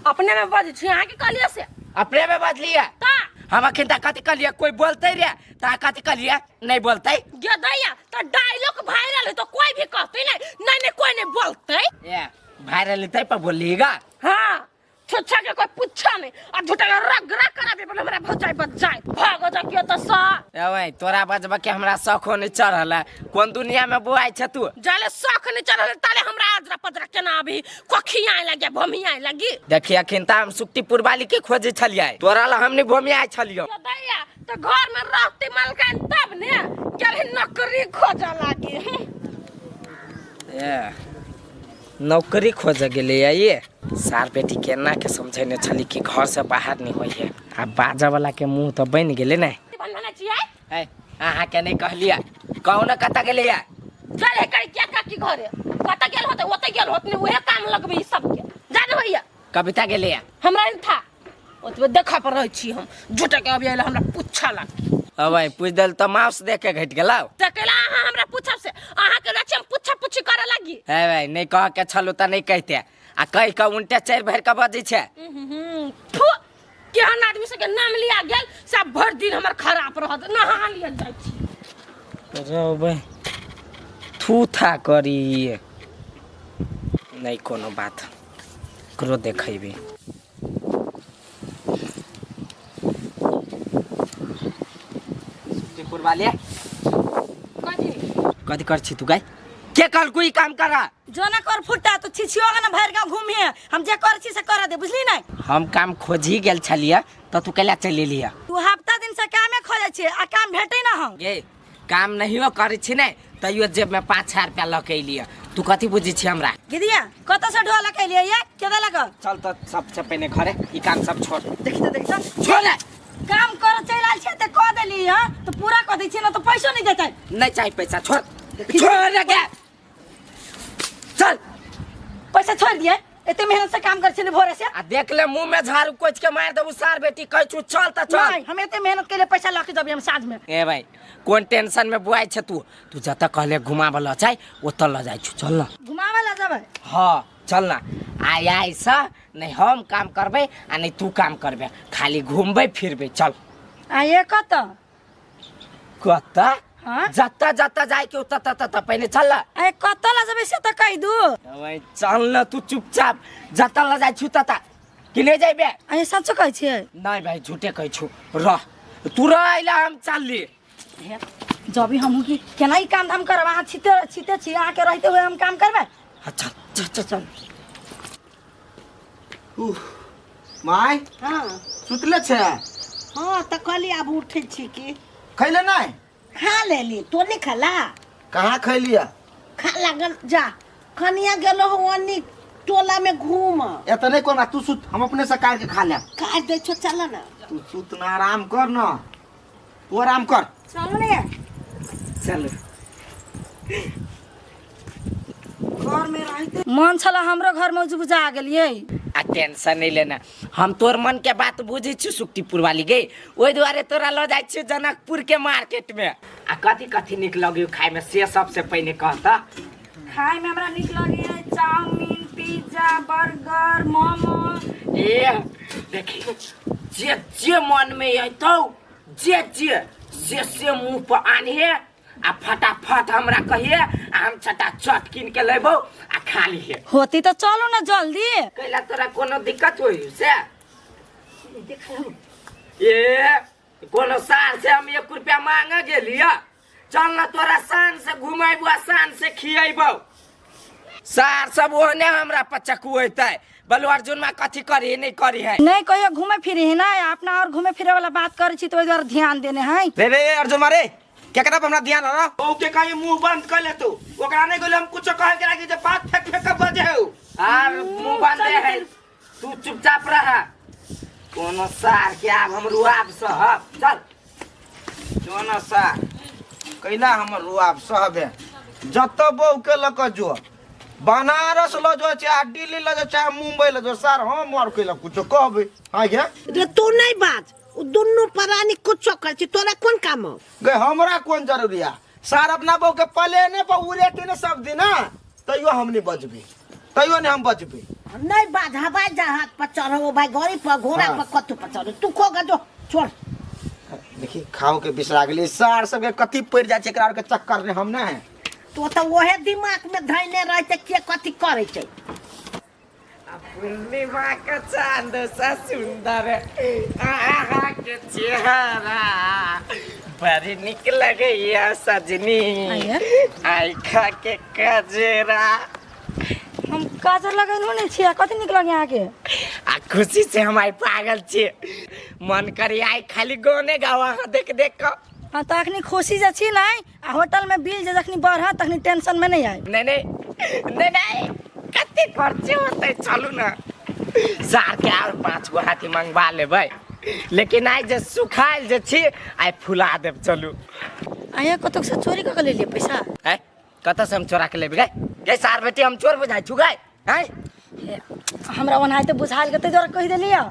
अपने में बजै छी, अहाँके कहलिए से। अपने में बजलिए? ता हम अखन तक कथी कहलिए? कोई बोलते रे ता कथी कहलिए? नहीं बोलते। गेदैया, तऽ डायलॉग वायरल है तो कोई भी कहते नहीं। नहीं नहीं, कोई नहीं बोलते। ए, वायरल तै पर बोलिएगा। हाँ, छुच्छा के कोई पूछा नहीं आ झूठा के रग रग कराबे पर हमरा भजाई बजाई भागो जा के त सा। ए भाई, तोरा बजबा के हमरा शौखो नहीं चढ़ल है। कोन दुनिया में बुआई छ तू? जाले शौख नहीं चढ़ल ताले हमरा आजरा पजरा केना अभी कोखियाए लगे भमियाए लगी। देखिए, अखन त हम सुक्तिपुर वाली के खोजे छलियै, तोरा ला हम नहीं भोमियाए छलियो। दैया, तो घर में रहती मलकान तब ने गेल नौकरी खोजे लागी। ए, नौकरी खोजे गेलै ये सार बेटी। केना के समझेने छली कि घर से बाहर नहीं होइ है, आ बाजा वाला के मुंह तो बनि गेलै ने। बनना छियै। ए, अहाँ के नहीं कहलियै, कहू ने कतऽ गेलैया? चल कर क्या काकी घरे कत गेल होते, ओते गेल होत ने, उहे काम लगबे ई सबके। जा दे भैया। कविता गेलैया? हमरा नहीं था, ओतबे देखा पर रहै छी हम। झूठे के अभी आइल हमरा पूछा लग। अब पूछ देल तऽ माउस देख के घटि गेलौ। तऽ कैला अहाँ हमरा पूछब से? अहाँ के छी हम पूछा पूछी करे लगी? हे भाई, नहीं कह के छलू तऽ नहीं कहते, आ कहि के उनटे चढ़ि भरि के बजै छै। फू, केहन आदमी सबके नाम लिया गेल सब भरि दिन हमर खराब रहत। नहा लिअ, जाइ छी। रौ थू था करी, नहीं कोनो बात, ककरो देखेबी। वाले कथी? कथी कर छी तू गाय? के कहलकू ई काम करा? जो ना कर फुट्टा तो छिछियो ना भरि गाँव घूमिए, हम जे कर छी से कर दे, बुझली नहीं? हम काम खोजी गेल छलियै तऽ तू कैला चलि एलियै? तू हफ्ता दिन से कामे खोजे छी आ काम भेटे ना हम। गे, काम नहियो करै छी ने तैयो जेब में 5000 रुपया लऽ के एलियै। तू कथी बुझै छी हमरा? गिदिया, कतऽ से ढोआ लके एलियै ये? के देलक? चल तऽ सबसे पहिने घरे, ई काम सब छोड़। देखी तऽ, देखी तऽ। छोड़ ने। काम कर चलि आयल छै तऽ कऽ देली। हँ, तऽ पूरा कऽ दै छियै ने तऽ पैसो नहि देतै। नहीं चाही पैसा, छोड़, छोड़ रे गे, चल। पैसा छोड़ दिए? एते मेहनत से काम कर छी ने भोरे से। आ देख ले, मुंह में झाड़ू कोच के मार देबू सार बेटी। कहै छु चल तऽ चल। नहीं, हम एते मेहनत के लिए पैसा लऽ के जबी हम साँझ में। ए भाई, कोन टेंशन में बुआइ छै तू? तू जतऽ कहले घुमाबऽ लऽ जाय ओतऽ लऽ जाइ छु, चल ना। घुमावे लऽ जेबै? हाँ, चल ना। आइ आइ से नहीं हम काम करबै आ नहीं तू काम करबे, खाली घूमबै फिरबै, चल। आ ये कतऽ? कतऽ? हाँ? जतऽ जतऽ जाय के ओतऽ ततऽ ततऽ, पहिने चल ना। आ कतऽ लऽ जेबै से तऽ कहि दू। ओए, चल ना तू चुपचाप, जतऽ लऽ जाइ छु ततऽ। कि नहीं जाइबे? आ ये सच कहै छियै? नहीं भाई, झूठे कहै छु। रह तू, रह, अइला हम चलली। जब भी हमहूँ की केना ई काम धाम करब, अहाँ छिते छिते छी, अहाँके रहते हुए हम काम करबै। हाँ, चल चल चल चल। माय। हाँ। सुतले छे? हाँ, तऽ कहली आब उठै छी की। खैले नहीं? खा लेली, तो नहीं खला? कहाँ खैलिया? खा लागल जा, कनिया गेलो हो ओनी टोला में घूम। एतऽ नहीं कोना, तू सुत, हम अपने से काट के खा लेब। काट दै छो, चल ना। तू सुत ना, आराम कर ना, तू आराम कर। चलू ने। चल। घर में रहते मन छला, हमरो घर में बुझा गेलियै। आ टेंशन नहीं लेना, हम तोर मन के बात बुझै छी सुक्तिपुर वाली गे, ओहि दुआरे तोरा लऽ जाइ छी जनकपुर के मार्केट में। आ कथी कथी नीक लगै खाय में से सबसे पहिने कहता। खाय में हमरा नीक लगैया चाउमीन, पिज्जा, बर्गर, मोमो। ए देखी, जे जे मन में अयतौ, जे जे से से मुंह पर आनिहे आ फटाफट हमरा कहिए, आ हम चटाचट कीन के लेबो आ खा लिहे। होती तो चलू ना जल्दी। कैला तोरा कोनो दिक्कत होई से? ए कोनो साल से हम 1 रुपया मांगे गेलिया? चल ना तोरा शान से घुमेबो आ शान से खियेबो। सार सब ओहने हमरा पचकुएतै, बलु अर्जुन मा कथी करी नहीं करी है। नहीं कहियो घूमे फिरे है ना, अपना और घूमे फिरे वाला बात करे छी तो ओहि दुआरे ध्यान देने है। रे रे अर्जुन मारे केकरा पर हमरा ध्यान रह? बहू के कहीं मुंह बंद कर ले तू, ओकरा नहीं गेल हम कुछ कहे के लागी जे बात फेंक फेंक के बजे हो। आर मुंह बंद है, तू चुपचाप रह। कोनो सार के आब हम रुआब सहब। चल कोनो सार कैला हमर रुआब सहब है। जत बहू के लक जो बनारस ल जो चाहे दिल्ली ल जो चाहे मुंबई ल जो, सार हम और कैला कुछ कहबे। हां गे रे तू नहीं बाज, उ दुन्नू प्राणी कुछो कर छी, तोरा कोन काम हो? गे हमरा कोन जरूरी है सार, अपना बहू के प्लेने पर उड़ेते ने सब दिन, तैयो हम नहीं बजबे, तैयो नहीं हम बजबे। नहीं बाज, हवाई जहाज पर चढ़ो भाई, गाड़ी पर, घोड़ा हाँ। पर, कथू पर चढ़ो, तू खो जो छोड़। देखी खाओ के बिसरा गेली सार सबके कथी पड़ जाय छै एकरा आर के चक्कर ने हम ना है। तो तो ओहे दिमाग में धैने रहते के कथी करे छै। पूर्णिमा का चांद सा सुंदर आहा के चेहरा बड़ी निक लगैया सजनी, आँखा के कजरा। हम काजर लगेलहुँ नहीं छियै, कथी निक लगे अहाँके? आ खुशी से हम आई पागल छियै, मन करी आई खाली गाने गावा देख देख क। हाँ तो अखनी खुशी जे छी नहीं, आ होटल में बिल जे जखनी बढ़त तखनी टेंशन में नहीं आए। नहीं नहीं नहीं नहीं कते खर्चे होते, चलू ना सार के और 5 गो हाथी मंगवा लेबै, लेकिन आइ जे सुखायल जे छी आइ फुला देब। चलू। आया कतौ से चोरी कऽ के लेलियै पैसा? है कतऽ से हम चोरा के लेबै? गए सार बेटी हम चोर बुझाइ छु गए? हैं हमरा ओनाहिते बुझायल के ताहि दुआरे कहि देलियै।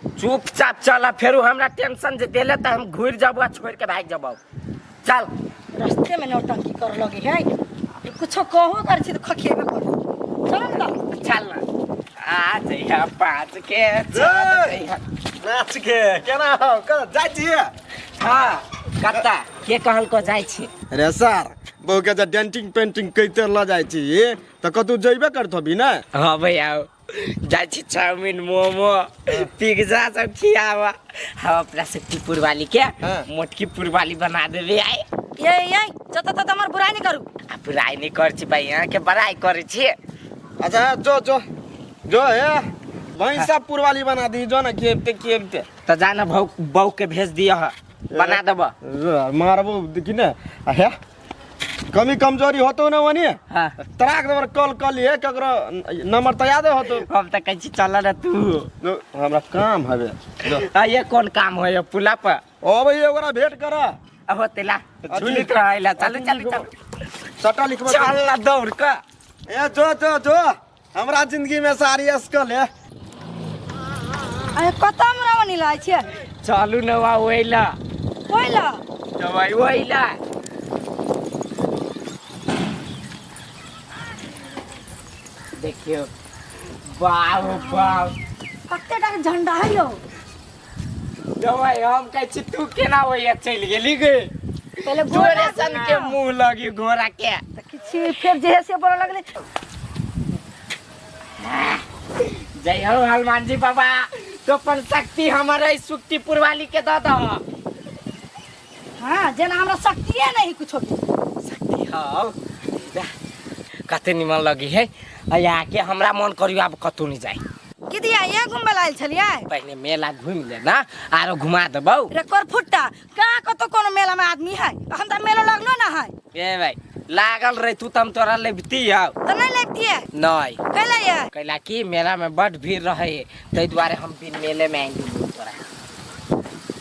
चुपचाप चल, फेरू हमरा टेंशन जे देले तऽ हम घुरि जाबो आ छोड़ के भागि जाबो। चल। रास्ते में नौटंकी कर लगे है, कुछो कहो कर छी तऽ खखिएबे कर। चल ना चल ना, आ जइहा 5 के चल नाच के केना हो कत जाइ छी? हां कत्ता के कहल को जाइ छी? अरे सर बहू के जे डेंटिंग पेंटिंग कैते ल जाइ छी त कतौ जइबे करतबी ना? हां भैया जाइ छी चाउमीन मोमो पिज्जा सब खियावा, हम अपना शक्तिपुर वाली के मोटकी पुर वाली बना देबे। आई ये ये जत तत हमर बुराई नहीं करू। आ बुराई नहीं कर छी भाई, यहाँ के बड़ाई करे छी। अच्छा जो जो जो हे भैंसा पुर वाली बना दी जो ना, खेपते खेपते त जाना भौ बहू के भेज दिया बना देब। मारबो देखी ना हे कमी कमजोरी होतो ना वनी। हाँ। तराक देबर कॉल कल हे ककरो नंबर त याद होतो। हम त कहै छी चल ना तू, हमरा काम हवे। आ ये कोन काम होय पुला पर? ओ भई ओकरा भेंट कर। अहो तेला झूलित रहेला। चल चल चल सटा लिखबो। चल ना दौड़ क। ए जो जो जो हमरा जिंदगी में सारी अस्कल है। अरे कत हमरा वनी लाय छियै? चलू न वा ओइला ओइला दवाई ओइला। देखियो बाप बाप कते टा झंडा है यौ। दवाई हम कहै छी तू केना ओइया चलि गेली गे? पहिले तोरे सन के मुंह लगी घोड़ा के। त किछि फेर जे से बोले लगले। जय हो हनुमान जी बाबा, तो अपन शक्ति हमारे सुक्तिपुर वाली के दऽ दह। हाँ जेना हमरा शक्तिए नहीं कुछो के। शक्ति हौ कते निमन लगी है आ आके हमरा मन करियो आब कतौ नहीं जाए। की दिया ये घूमबे ला आयल छलियै? पहले मेला घूम ले ना आरो घुमा देबौ। रे करफुट्टा कहाँ कतौ कोनो मेला में आदमी है? अखन त मेलो लगलो ना है। ए भाई लागल रहे तू त हम तोरा लेबती हौ। त नहीं लेबतियै? नहीं। कैला ये? कैला कि मेला में बड भीड़ रहे तै दुआरे हम बिन मेले में आइन गेलियै तोरा,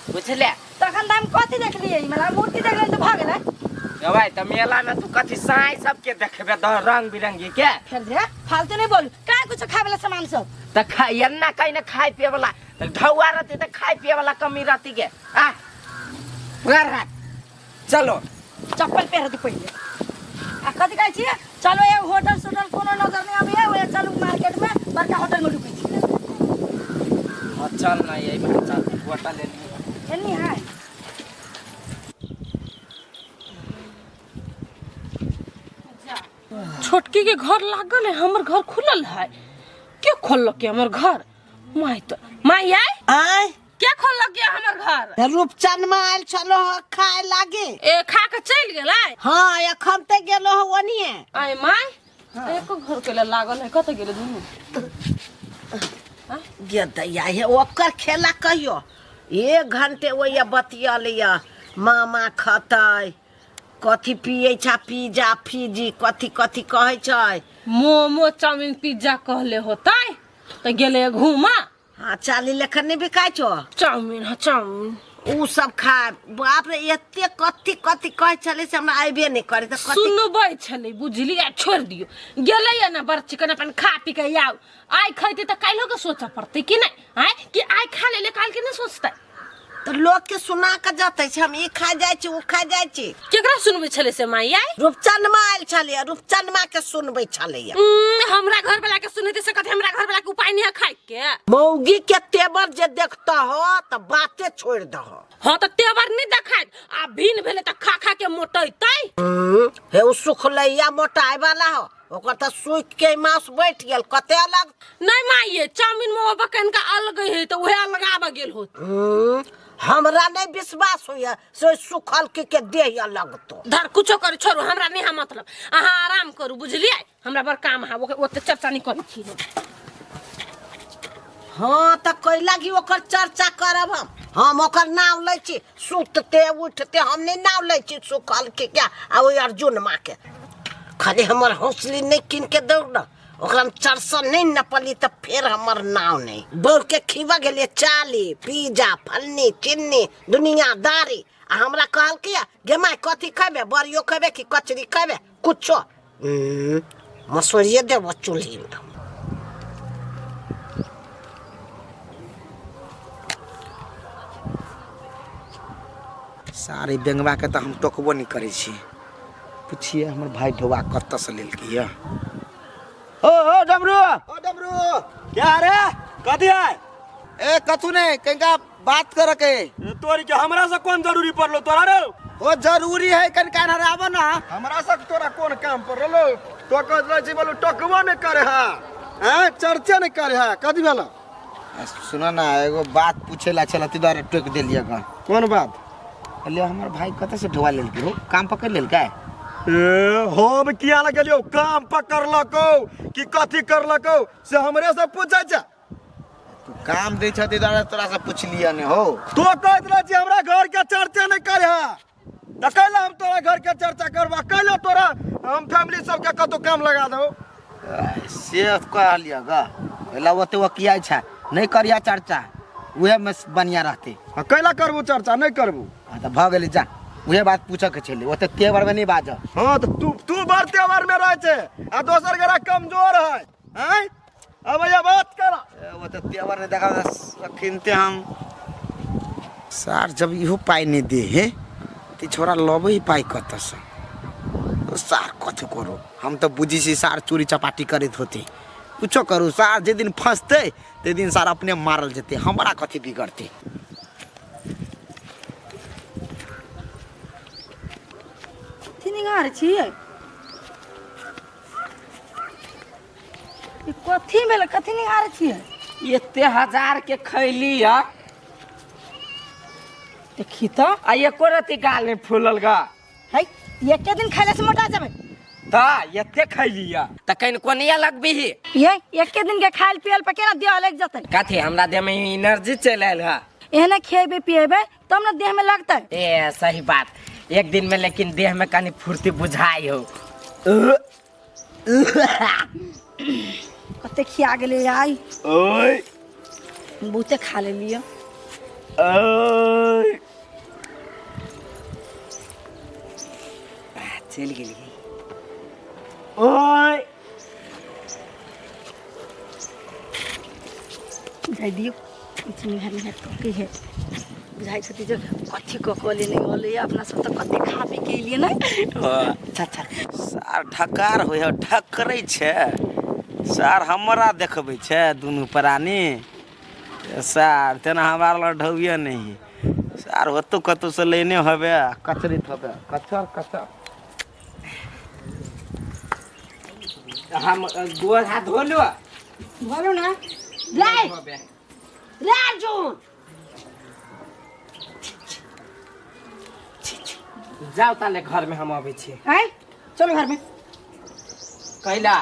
बुझले? तखन त हम कथी देखलियै? मेला मूर्ति देखलियै त भ गेलै। भाई त मेला में तू कथी साई सबके देखबे द रंग बिरंगी के। फेर जे फालतू नहीं बोल, का कुछ खाए वाला सामान सब त खाइ अन्ना कहीं न खाए पिए वाला त ढौआ रहती त खाए पिए वाला कमी रहती के। आ पकड़ हाथ चलो चप्पल पहर दे पहिले। आ कथी कहै छियै? चलो एगो होटल सोटल कोनो नजर नहीं आबैया, ओए चलू मार्केट में बड़का होटल में ढुकै छी। हां चल ना यही में चल होटल एनी एनी है। छोटकी के घर लागल है, हमर घर खुलल है। के खोललक के हमर घर? माय तो my आय आय के खोललक के हमर घर? रूपचन में आयल छलो ह खाए लागे। ए खा के चल गेलै? हां एखन ते गेलो ह ओनिए। आय my एको घर के लागल है, कत गेलै दुनू? गे दैया हे ओकर खेला कहियो एक घंटे ओया बतियल या मामा खतै कथी पिए छा पिज्जा फीजी कथी कथी कहै छै। मोमो चाउमीन पिज्जा कहले होतै त गेलै घुमा। हाँ 40 लेखन नहीं बिकाइ छौ चाउमीन। हाँ चाउमीन उ सब खा। बाप रे एते कथी कथी कहै छलै से हमरा आबे नहीं करे त कथी सुनबै छलै बुझली। आ छोड़ दियो गेलै ना बड़ चिकन अपन खा पी के आउ। आइ खैते त काल्हो के सोचऽ पड़तै कि नहीं? आइ कि आइ खा लेले काल्हि के नहीं सोचतै? तो लोग के सुना के जतै छै हम ई खा जाइ छी उ खा जाइ छी। केकरा सुनबै छलै से माई आइ? रूपचनमा आयल छलै, रूपचनमा के सुनबै छलै। हमरा घर वाला के सुनैते से कथी हमरा घर वाला के उपाय नहीं है खाइ के? मौगी के तेवर जे देखता हो त बाते छोड़ दह। हां त तेवर नहीं देखाइत आ भिन भेलै त खा खा के मोटैतै। हे उ सुखलैया मोटाइ वाला हो, ओकर त सूख के मांस बैठ गेल कते अलग। नहीं माइये चाउमीन मोमो बकन का अलग है त उहे अलग आब गेल होत। हमरा नहीं विश्वास होइया से सुखल के देह अलग तो। धर कुछो कर छोड़ू हमरा नहीं है मतलब, अहाँ आराम करू बुझलियै? हमरा बड़ काम है ओते चर्चा नहीं करै छी। हाँ त कैला की ओकर चर्चा करब हम ओकर नाम लै छी सुतते उठते हम नहीं नाम लै छी सुखल के क्या। आ ओहि अर्जुन माँ के खाली हमर हौसली नहीं कीन के दौ न, ओकरा में चरसा नहीं नपली त फेर हमर नाव नहीं। बौर के खीबा गेलियै चाली पिज्जा फलनी चिन्नी दुनियादारी आ हमरा कहलकै गे माय कथी खेबे, बड़ियो खेबे कि कचरी खेबे कुछो। मसोरिए देबो चूल्ही में। सारे बेंगवा के त हम टोकबो नहीं करै छी। पूछिए हमर भाई ढोआ कतऽ से लेलकै या? ओ ओ डमरू, ओ डमरू क्या रे कथी है? ए कथू नहीं, कनिका बात करे के। तोरी के हमरा से कोन जरूरी पड़लो तोरा रे? ओ जरूरी है कनिका इन्हर आबो ना। हमरा से तोरा कोन काम पड़लो? तो कह रहै छी बोलू टोकबो नहीं करे है, हैं चर्चा नहीं करे है, कथी भेलो? सुनो ना एगो बात पूछे ला छला ती दुआरे टोक देलियै ग। कोन बात? कहलियै हमर भाई कतऽ से ढोआ लेलकै हो, काम पकड़ लेलकै? ए हम किया लग गेलियौ काम पकड़लकौ कि कथी करलकौ से हमरे से पूछै छै। तू काम दै छथि दुआरे तोरा से पुछलियै ने हो। तो कहैत रहै छी हमरा घर के चर्चा नहीं करे है त कैला हम तोरा घर के चर्चा करबा, कैला तोरा हम फैमिली सबके कतौ काम लगा दौ से कहलियै ग। एला ओते वकिया छै नहीं करिया चर्चा, उहे में बढ़िया रहते। आ कैला करबू चर्चा नहीं करबू? हाँ त भ गेलै जा, उहे बात पूछऽ के छलै, ओते तेवर में नहीं बाजऽ। हाँ त तू तू बड़ तेवर में रहै छै आ दोसर गोरा कमजोर है हैं। अब भैया बात कर, ओते तेवर नहीं देखा अखिनते हम सार जब इहो पाइ नहीं दे हे ती छोरा लबै ही पाइ कतऽ से? सार कथी करू हम तऽ बुझै छी सार चोरी चपाटी करैत होते, कुछो करू सार जे दिन फंसतै ते दिन सार अपने मारल जेतै, हमरा कथी बिगड़तै? कथी निगार छियै? ई कथी भेलै? कथी निगार छियै? एते हजार के खैली है। देखी तऽ आ एको रति गाल नहि फूलल गा। है, एके दिन खैले से मोटा जेबै? तऽ एते खैलिया तऽ कनि कोनिया लगबिही। ये एके दिन के खायल पियल पर केना देह लागि जेतै? कथी हमरा देह में एनर्जी चलि आयल है। एहने खेबै पिएबै तब ने देह में लगतै। ए सही बात, एक दिन में लेकिन देह में कनि फुर्ती बुझाई हो। कते खिया गेलै आई। ओए बहुते खा लेलियै। ओए चलि गेलियै। ओए जाय दियौ, निहार निहार तकै है, बुझाइ छथि जे कथी कऽ कऽ लेने अलै। अपना सब तऽ कते खा पी के एलियै ने। अच्छा अच्छा। सार ढकार होइ है, ढकरै छै सार, हमरा देखबै छै दुनू प्राणी सार, तेना हमरा लग ढौए नहि सार, ओतौ कतौ से लेने हबे आ कचरैत हबे कचर कचर। हम गोर हाथ धो लू। बोलू ना। रे रे अर्जुन, जाउ ताले घर में, हम अबै छी। आँय, चलू घर में। कैला?